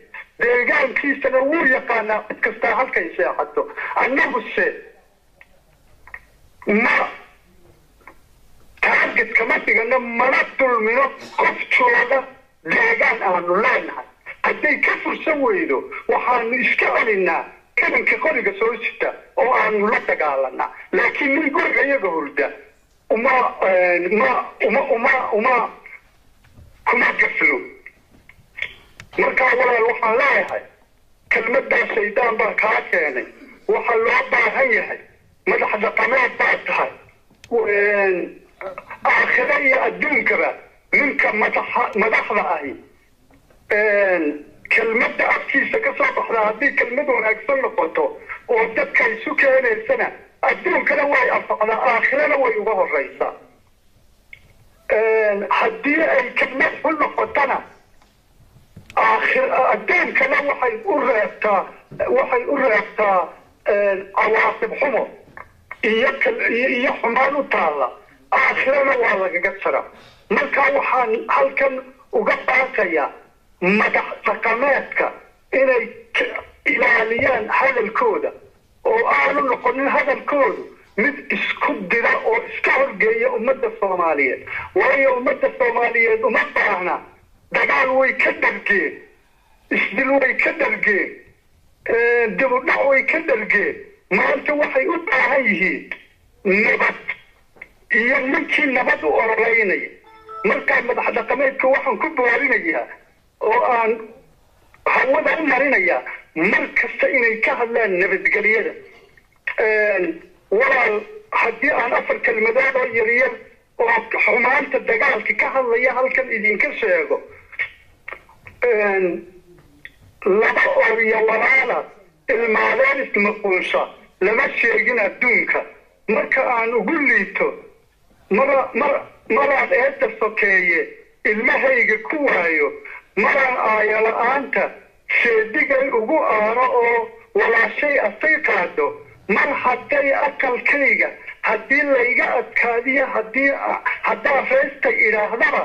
deegaankiisana wuu yaqaanaa cid kastaa halkay seexato. Annaguse ma target kama dhigano, mana dulmino qof jooga deegaan aanu leenahay. Hadday ka fursan weydo, waxaanu iska celinaa idanka qoriga soo sita oo aanu la dagaalanaa, laakiin nin guriga iyaga hurda uma ma uma uma uma kuma gafno. Markaa walaal, waxaan leeyahay kelmaddaa shaydaan baa kaa keenay. Waxaa loo baahan yahay, madax dhaqameed baad tahay, aakhiro iyo adduunkaba ninka madaxa madaxda ahi kelmadda afkiisa ka soo baxda haddii kelmad wanaagsan noqoto oo dadka isu keenaysana, adduunkana way anfacdaa, aakhirana way uga horeysaa. Haddii ay kelmad xun noqotona, aakhir adduunkana waxay u reebtaa cawaaqib xumo iyo xumaan u taalla, aakhirana waa lagaga jara. Marka waxaan halkan uga baaqayaa madax dhaqameedka inay ilaaliyaan hadalkooda oo aanu noqonin hadalkoodu mid isku dira oo iska horgeeya ummadda Soomaaliyeed, waayo ummadda Soomaaliyeed uma baahna dagaal. Way ka dhargeen isdil, way ka dhargeen dib u dhac, way ka dhargeen. Maanta waxay u baahan yihiin nabad iyo ninkii nabad u ololeynaya. Markaa madax dhaqameedka waxaan ku boorinayaa oo aan hawada u marinayaa mar kasta inay ka hadlaan nabadgelyada. Walaal, haddii aan afar kelmadood oo yaryar oo xumaanta dagaalka ka hadlaya halkan idinka sheego: laba oryo walaala ilmaadeen ismaquunsha lama sheegin adduunka. Marka aan ugu liito, mara mar maraan eedda sokeeye ilmahayga ku waayo, maraan aayala-aanta seedigay ugu aaro oo walaashay asay qaado, mar hadday aqalkayga haddii layga adkaadiyo, haddii haddaa reestay idhaahdaba,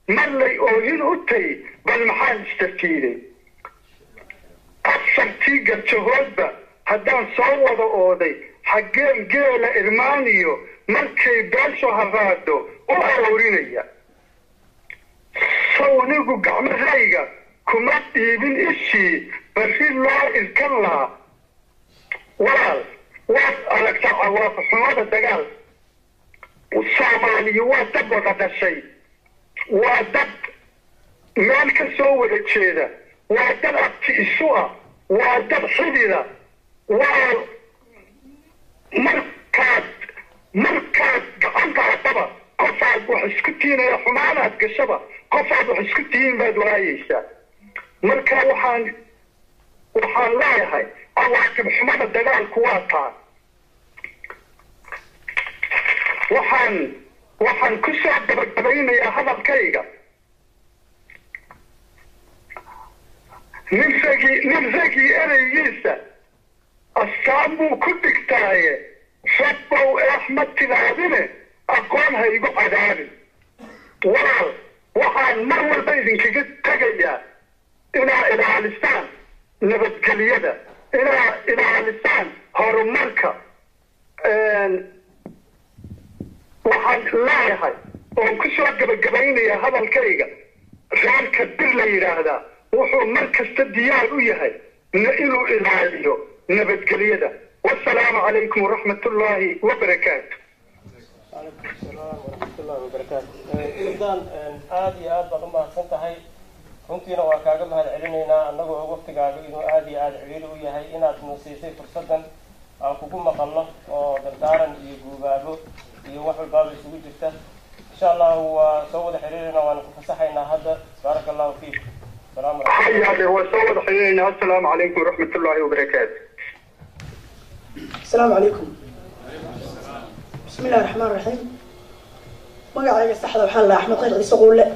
mar lay oohin u tay, bal maxaan istafiiday? Afartii garjahoodba haddaan soo wada ooday, xaggeen geela irmaaniyo markay beeshu haraado u aroorinaya? Sawnigu gacmahayga kuma dhiibin ishii barri loo irkan lahaa. Walaal, waad aragtaa cawaaqixumada dagaal. Soomaaliya waa dad wada dhashay, waa dad meel ka soo wada jeeda, waa dad abti isu ah, waa dad xidida. Waa markaad gacan qaadaba qofaad wax isku tiinaya, xumaanaad gashaba qofaad wax isku tihiin baad waayeysaa. Marka waxaan leeyahay cawaaqib xumada dagaalku waa taa. Waxaan ku soo gabagabaynayaa hadalkayga: nin ragii ereygiisa astaan buu ku dhigtaaye, rabbow eex ma tilaabine, aqoon ha igu cadaabin. Walaal, waxaan mar walba idinkaga tegayaa inaa ilaalisaan nabadgelyada, inaa ilaalisaan horumarka. Waxaan leeyahay oon ku soo gabagabaynayaa hadalkayga, reerka Bir la yidhaahdaa wuxuu mar kasta diyaar u yahay inuu ilaaliyo nabadgelyada. Wasalaamu calaykum waraxmatullaahi wabarakaatu. Calaykum asalaam waraxmatullahi wabarakaatu. Suldaan, aada iyo aad baad u mahadsan tahay. Runtiina waa kaaga mahad celinaynaa annagoo waqtigaaga inuu aada iyo aada ciriiri u yahay inaad na siisay fursaddan aan kugu maqalno oo dardaaran iyo guubaabo iyo wax walbaaba isugu jirta. Insha Allahu waa soo wada xiriirina, waana ku fasaxaynaa hadda. Baaraka Allahu fiik. Salaamu. Hayaade, waa soo wada xiriirina. Assalaamu calaykum waraxmatullaahi wabarakaatu. Asalaamu calaykum. Bismi illahi raxmaan raxiim. Magacayga saxda waxaa la Axmed Khayr Ciise Quulle,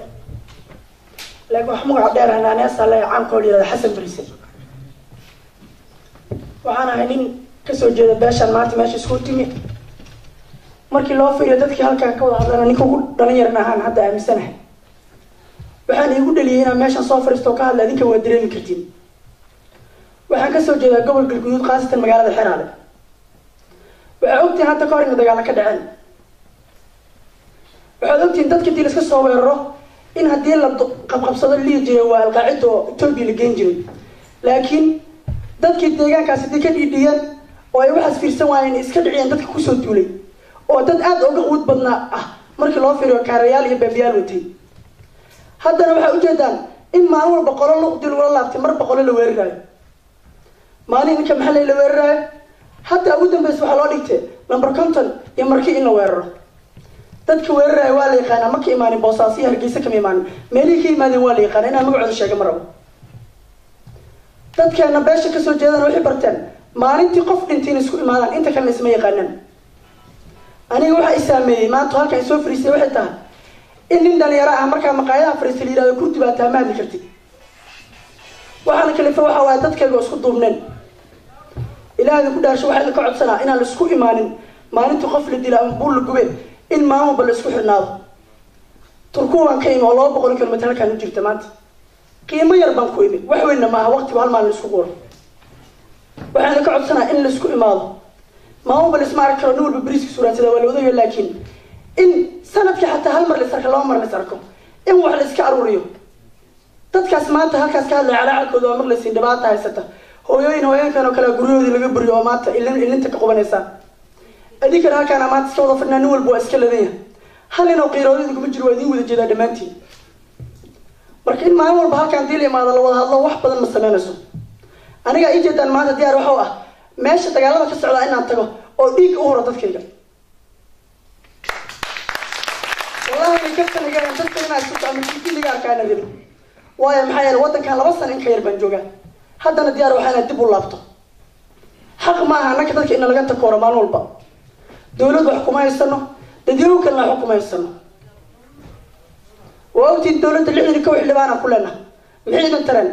laakiin wax magaca dheer hanaaneesa le caankoo la yihahda Xasan Brise. Waxaan ahay nin Kasoo jeeda beeshaan maanta meesha isku timi. Markii loo fiiriyo dadkii halkan ka wada hadlana, ninka ugu dhalinyarna ahaan hadda aaminsanahay. Waxaan iigu dhaliyay inaan meeshan soo fariisto oo ka hadla idinka waa dareemi kartiin. Waxaan kasoo jeedaa gobol Galguduud, khaasatan magaalada Xeraale. Waxaa ogtihiin hadda ka hor ina dagaala ka dhaceen. Waxaad ogtihiin dadka dii laiska soo weeraro in haddii la qabqabsado lihi jiray waa Alqaacida oo Etoobiya la geen jiray, laakiin dadkii deegaankaas haddii ka dhiidhiyeen oo ay waxaas fiirsan waayeen, iska dhiciyeen dadka kusoo duulay oo dad aada uga quud badnaa ah markii loo fiiriyo, kaarayaal iyo baabiyaal watay. Haddana waxay ujeedaan in maalin walba qolo luqdii lagula laabtay, marba qolo la weeraraayo, maalin ninka maxaley la weeraraayo. Hadda ugu dambeysa waxaa loo dhigtay number 50 iyo markii in la weeraro. Dadka weeraraya waa la yaqaanaa, ma ka imaanin Boosaaso iyo Hargeysa, kama imaanin. Meelihii ka yimaadeen waa la yaqaana, inaan magacooda sheega ma rabo. Dadkeena beesha kasoo jeedana waxay barteen maalintii qof dhintay in isku imaadaan, inta kalena isma yaqaanaan. Aniga waxa i saameeyey maanta halkan isoo fariistay waxay tahay in nin dhalinyaro ah markaa maqaayadaha fariistay la yihahdo kurdi baa taha, ma hadli kartid. Waxaana kalifa waxa waaye dadkayga oo isku duubneen. Ilaah idinku dhaarsho, waxaa idinka codsanaa inaan la isku imaanin maalintii qof la dila ama buul la gube, in maalin walba la isku xidhnaado. Turku waan ka imi oo 200 kilomitr halkaan u jirta. Maanta qiimo yar baan ku imi, wax weynna maaha waqtigu hal maalin la isku quro. Waxaan idinka codsanaa in la isku imaado. Maalin walba la isma arki karo, nin walba beriiska suuraansada waa la wadayo, laakiin in sanadkii xataa hal mar la is arko, laba mar la is arko, in wax la iska aruuriyo. Dadkaas maanta halkaas ka hadlaya calaacalkooda waa maqlaysiin, dhibaata haysata. Hooyooyin hooyooyinkan oo kale guryahoodii laga buriyo oo maanta ilin ilinta ka qubanaysaa. Adinkana halkaana maanta iska wada fadhinaa, nin walba waa iska ladan yahay, hal nin oo qiiroodida kuma jiro, waa idiin wada jeedaa dhammaantiin. Marka in maalin walba halkaan dii la imaado la wada hadlo wax badan ma sameynayso. Aniga ii jeedaan maanta diyaar waxuu ah meesha dagaalada ka socdaa inaan tago oo dhiig u huro dadkayga. Wallahi way kaftanigayaan dadka inaa isku ama TV laga arkaana rabin, waayo maxaa yeele waddankan 2 sano in ka yar baan joogaa. Haddana diyaar waxaa inaad dib u laabto. Xaq maaha annaka dadka ina laga takooro maalin walba. Dawlad wax kuma haysano, dadyow kalena wax kuma haysano. Waa ogtiin dawladda 61 xildhibaana ku leenaha, maxay idin tareen?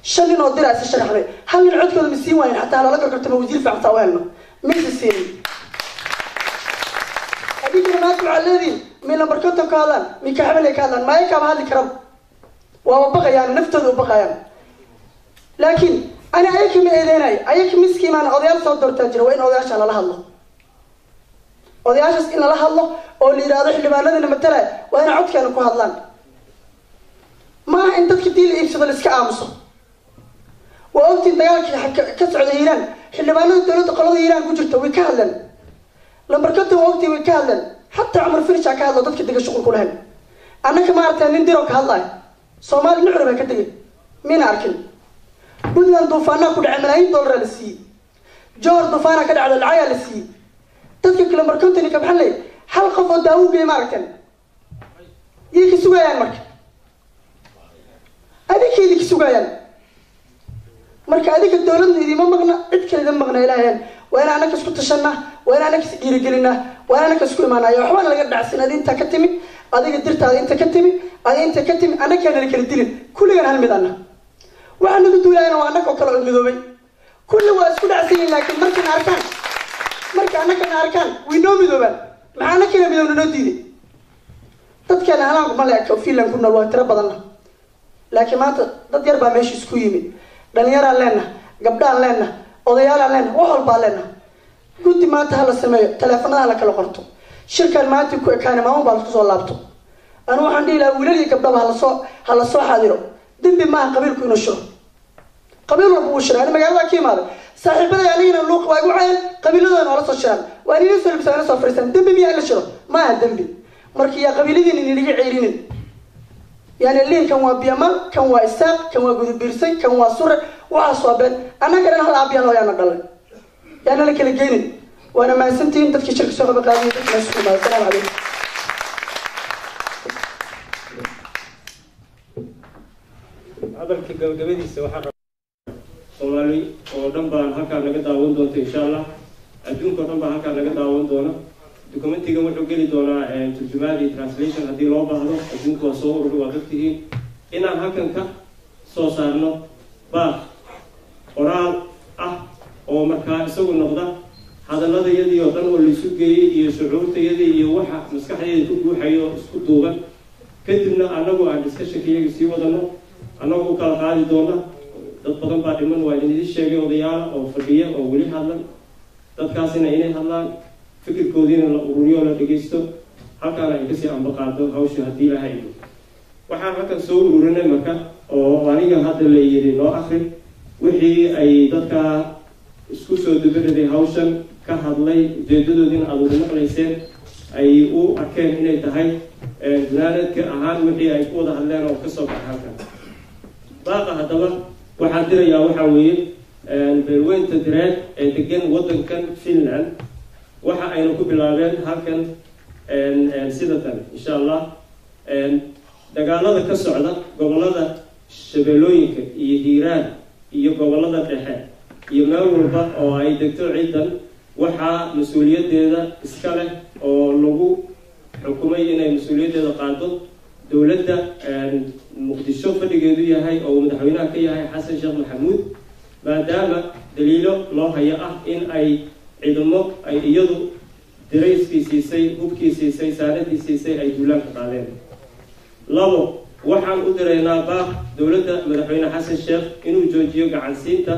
5 nin oo dira isa sharaxday, hal nin codkooda ma siin waayin xataa lala gorgortama wasiir fiican saa u helno, maysa siinin. Adinkana maanta waxaad leedihin mi number 50 ka hadlaan, mi kaxabalay ka hadlaan, maaya kaaba hadli karaba, waaba baqayaan, naftooda u baqayaan. Laakiin ani ayaka ma eedeynayo, ayaka miskiimaan odayaal soo doortaa jira. Waa in odayaasha lala hadlo, odayaashaas in lala hadlo oo la yidhaahdo xildhibaanadana matalaya waa inay codkeena ku hadlaan. Maaha in dadka dii la iibsado la iska aamuso. Waa ogtiin dagaalkii ka socda Hiiraan, xildhibaanada dowladda qolada Hiiraan ku jirta way ka hadleen. Lambar 50 waa ogtiin, way ka hadleen. Xataa Cumar Firishaa ka hadlo, dadka dega shuqul ku lahayn. Annaka maaragtay nin diroo ka hadlayo Soomaali nucur baa ka degay mina arkin. Puntland duufaanaa ku dhacay, malaayiin dollaraa la siiyey. Johor duufaanaa ka dhacda, lacagaa la siiyey. Dadka kale mar 50 ka maxaa leey hal qof oo daawo geey ma aragteen? Yay ka sugayaan marka? Adinka idinka sugayaan. Marka adinka dowladna idima maqna, cid kale idima maqna. Ilaaheen waa in annaka isku tashanaa, waa in annaka is dhiirigelinaa, waa in annaka isku imaanaya. Waxbaana laga dhacsin adi intaa ka timi, adiga dirtaada inta ka timi, adi inta ka timi, annakaana la kala dilin. Kulligan hal mid anna waxaa nagu duulayana waa annaka oo kale oo midoobay. Kulli waa isku dhacsan yihin, laakiin markana arkaan, marka annakana arkaan way noo midoobaan. Maxaa annakana midoobna noo diiday? Dadkeena halaanku ma le Finland ku nool waa tiro badanna, laakiin maanta dad yar baa meesha isku yimid. Dhalinyaraan leenaha, gabdhaan leenaha, odayaalaan leenaha, wax walbaa leenaha. Guddi maanta hala sameeyo, taleefanada hala kala qorto. Shirkan maanta ku ekaane, maalmo baa lasku soo laabto. Anu waxaan dhihi lahaa wiilal iyo gabdhaba hala soo xaadiro. Dembi maaha qabiilku inuu shiro, qabiil walba wuu shiray. Ani magaalada ka imaaday, saaxiibaday anigana luuq waa igu cayaan, qabiiladoodana waa la soo shiraan, waa nina soo labisaan, ina soo fariistaan. Dembi miyaa in la shiro? Maaha dembi. Marka yaa qabiiladiina ninaga ceyrinin, yani liin kan waa biyamal, kan waa Isaaq, kan waa Gudubiirsay, kan waa Sure, waxaas waa been. Annaga dhan hal aabiyan hooyaana dhalay, yaana la kala geynin. Waana mahadsantihiin dadkii shirka soo qaba qaadiyo, dadka meesha ku imaada. Asalaamu calaykum. Hadalka gabagabadiisa waxaan rabaa Soomaali oo dhan baan halkaa naga daawan doonta, insha Allah adduunka oo dhan baan halkaa naga daawan doona. Documentigan wuxuu geli doonaa turjumaad iyo translation haddii loo baahdo. Adduunka waa soo ururi, waa dadtihiin inaan halkan ka soo saarno baaq qoraal ah. Oo markaa isagu noqda hadalladayadii oo dhan oo laisu geeyey iyo shucuurtayadii iyo waxa maskaxdayda ku guuxayo isku duuban. Kadibna annagu aan discussionka sii wadano, annagu u kala qaadi doona. Dad badan baa dhiman, waa idin sheegay, odayaala oo fadhiya oo weli hadlan. Dadkaasina inay hadlaan, fikirkoodiina la ururiyo, la dhegaysto, halkaana ay kasii ambaqaado hawsha haddii Ilahay idmo. Waxaan halkan soo ururinay marka, oo aniga hadda la yidhi noo akri, wixii ay dadka isku soo dabaraday hawshan ka hadlay, ujeedadoodiina aada wada maqlayseen, ay u arkeen inay tahay gunaanadka ahaan wixii ay ku wada hadleen oo kasoo baxay halkan. Baaqa haddaba waxaan dirayaa waxaa weeye: beelweynta Direed ee degan waddankan Finland waxa aynu ku bilaabeen halkan sida tan, insha Allah. Dagaalada ka socda gobollada Shabeellooyinka iyo Hiiraan iyo gobollada Dhexe iyo meel walba oo ay degto ciidan, waxaa mas-uuliyaddeeda iska leh oo lagu xukumay inay mas-uuliyaddeeda qaado dowladda Muqdisho fadhigeedu yahay oo uu madaxweynaha ka yahay Xasan Sheekh Maxamuud, maadaama daliilo loo hayo ah in ay ciidamo ay iyadu dirayskii siisay, hubkii siisay, saanadii siisay ay duulaanka qaadeen. Labo, waxaan u diraynaa baaq dowladda madaxweyne Xasan Sheekh inuu joojiyo gacansiinta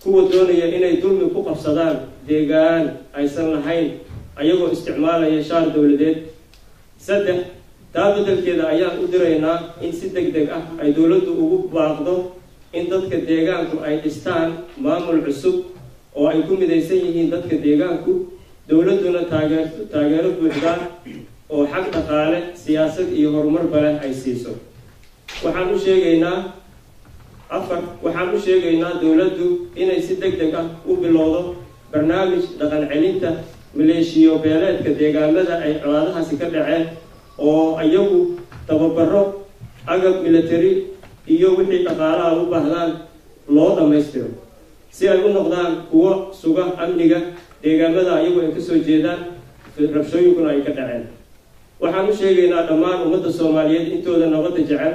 kuwa doonaya inay dulmi ku qabsadaan deegaan aysan lahayn, ayagoo isticmaalaya shaar dowladeed. Saddex, taa beddelkeeda ayaan u diraynaa in si deg deg ah ay dowladdu ugu baaqdo in dadka deegaanku ay dhistaan maamul cusub oo ay ku midaysan yihiin dadka deegaanku, dowladduna taageero buuxda oo xag dhaqaale, siyaasad iyo horumarba leh ay siiso. Waxaan u sheegaynaa, afar, waxaan u sheegaynaa dowladdu inay si deg deg ah u bilowdo barnaamij dhaqan celinta maleeshiyo beeleedka deegaamada ay colaadahaasi ka dhaceen, oo iyagu tababaro, agab military iyo wixii dhaqaalaha u baahdaan loo dhammaystiro, si ay u noqdaan kuwo suga amniga deegaamada iyagu ay kasoo jeedaan, rabshooyinkuna ay ka dhaceen. Waxaan u sheegaynaa dhammaan ummadda Soomaaliyeed intooda nabadda jecel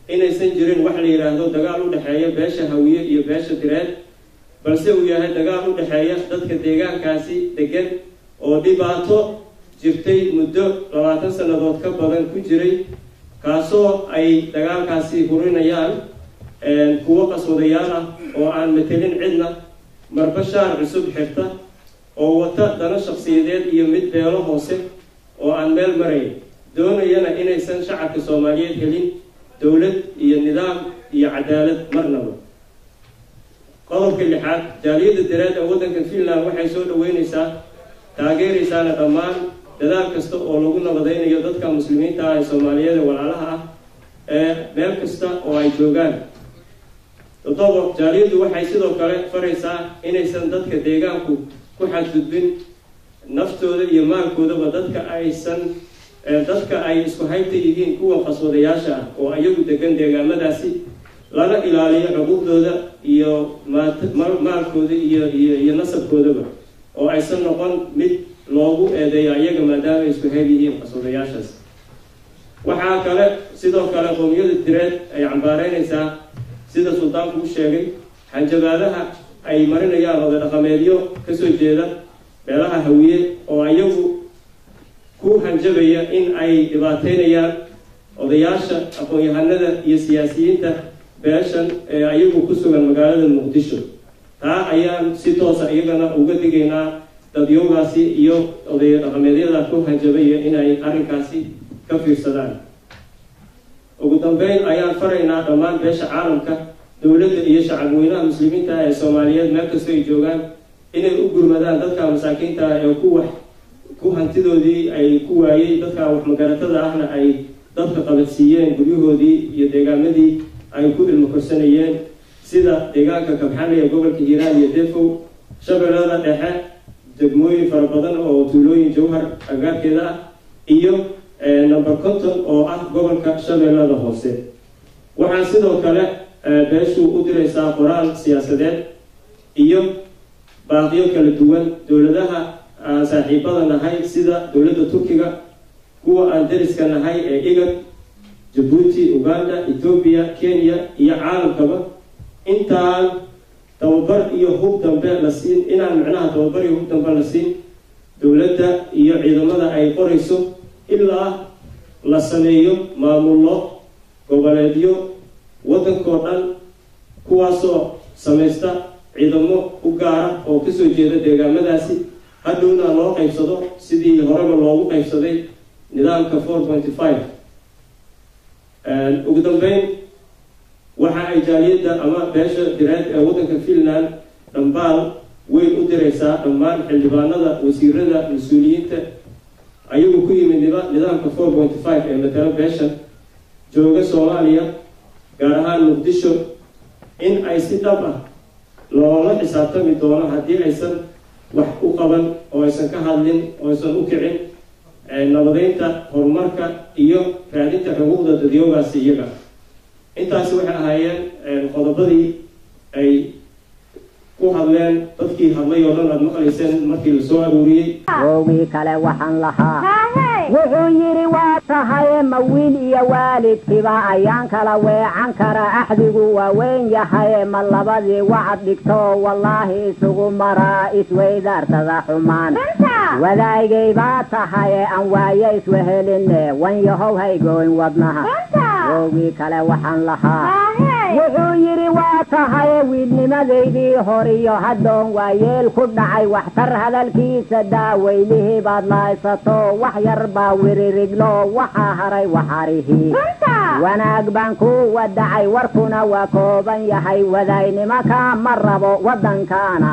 inaysan jirin wax la yidhaahdo dagaal u dhexeeya beesha Hawiye iyo beesha Direed, balse uu yahay dagaal u dhexeeya dadka deegaankaasi degan oo dhibaato jirtay muddo 20 sannadood ka badan ku jiray, kaasoo ay dagaalkaasi hurinayaan kuwo qaswadayaal ah oo aan matelin cidna, marba shaar cusub xirta oo wata dano shakhsiyadeed iyo mid beelo hoose oo aan meel marayn, doonayana inaysan shacabka Soomaaliyeed helin dowlad iyo nidaam iyo cadaalad marnaba. Qodobka lixaad, jaaliyadda Direed ee waddanka Finland waxay soo dhaweyneysaa, taageeraysaana dhammaan dadaal kasta oo lagu nabadaynayo dadka muslimiinta ah ee Soomaaliyeed ee walaalaha ah ee meel kasta oo ay joogaan. Toddobo, jaaliyaddu waxay sidoo kale faraysaa inaysan dadka deegaanku ku xadgudbin naftooda iyo maalkoodaba dadka ay isku haybta yihiin kuwa qaswadayaasha ah oo iyagu degan deegaamadaasi, lana ilaaliyo xuquuqdooda iyo maalkooda iyo nasabkoodaba, oo aysan noqon mid loogu eedeeyo ayaga, maadaama ay isku hayb yihiin qaswadayaashaas. Waxaa kale sidoo kale qowmiyada Direed ay cambaareynaysaa, sida suldaanku u sheegay, hanjabaadaha ay marinayaan oday dhaqameedyo kasoo jeeda beelaha Hawiye oo iyagu ku hanjabaya in ay dhibaateynayaan odayaasha, aqoon-yahanada iyo siyaasiyiinta beeshan ee ayagu ku sugan magaalada Muqdisho. Taa ayaan si toosa iyagana uga digaynaa dadyoogaasi iyo oday dhaqameedyada ku hanjabaya inay arrinkaasi ka fiirsadaan. Ugu dambeyn ayaan faraynaa dhammaan beesha caalamka, dowladda iyo shacabweynaha muslimiinta ah ee Soomaaliyeed meel kastoo ay joogaan inay u gurmadaan dadka masaakiinta ah ee ku wax ku hantidoodii ay ku waayey, dadka wax magaratada ahna ay dadka qabadsiiyeen guryahoodii iyo deegaamadii ay ku ilmo korsanayeen, sida deegaanka Kabxane ee gobolka Hiiraan iyo Defow, Shabeellada Dhexe degmooyin fara badan oo tuulooyin Jawhar agaarkeeda ah, iyo number 50 oo ah gobolka Shabeellada Hoose. Waxaan sidoo kale beeshu u diraysaa qoraal siyaasadeed iyo baaqiyo kala duwan dowladaha aan saaxiibada nahay sida dowladda Turkiga, kuwa aan dariska nahay ee IGAD, Jabuuti, Uganda, Etoobiya, Kenya iyo caalamkaba. Intaan Tababar iyo hub dambe la siin, inaan micnaha tababar iyo hub dambe la siin dowladda iyo ciidamada ay qorayso ilaa la sameeyo maamullo goboleedyo waddankoo dhan, kuwaasoo samaysta ciidamo u gaara oo kasoo jeeda deegaamadaasi, hadhowna loo qaybsado sidii horeba loogu qaybsaday nidaamka 4.5. Ugu dambeyn, waxa ay jaaliyadda ama beesha Direed ee waddanka Finland dhambaal weyn u diraysaa dhammaan xildhibaanada, wasiirada, mas-uuliyiinta ayagu ku yimid nidaamka 4.5 ee matalo beeshan jooga Soomaaliya, gaar ahaan Muqdisho, in ay si dhab ah loola xisaabtami doono haddii aysan wax u qaban oo aysan ka hadlin oo aysan u kicin nabadeynta, horumarka iyo raadinta xuquuqda dadyoogaasi iyaga. Intaasi waxay ahaayeen qodobadii ay ku hadleen dadkii hadlay oo dhan aada maqlayseen markii la soo aruuriyey. Wowgii kale waxaan lahaa, wuxuu yidhi: "Waa tahay, ma wiil iyo waalidkiiba ayaan kala weecan kara? Axdigu waa weyn yahay, ma labadii wacad dhigto wallaahi isugu maraa isweydaartada xumaan? Wadaygay baa tahay, aan waaye isweheline, wan yahow haygoyn wadnaha." Wowgii kale waxaan lahaa, wuxuu yidhi: "Waa tahay, wiilnimadaydii horiyo haddoon waayeel ku dhacay waxtar hadalkiisa daaweylihii baad laaysato, wax yar baa wiririglo, waxaa haray waxarihii wanaag baan ku wadacay, warkuna waa kooban yahay, wadaynimo ka ma rabo waddankaana."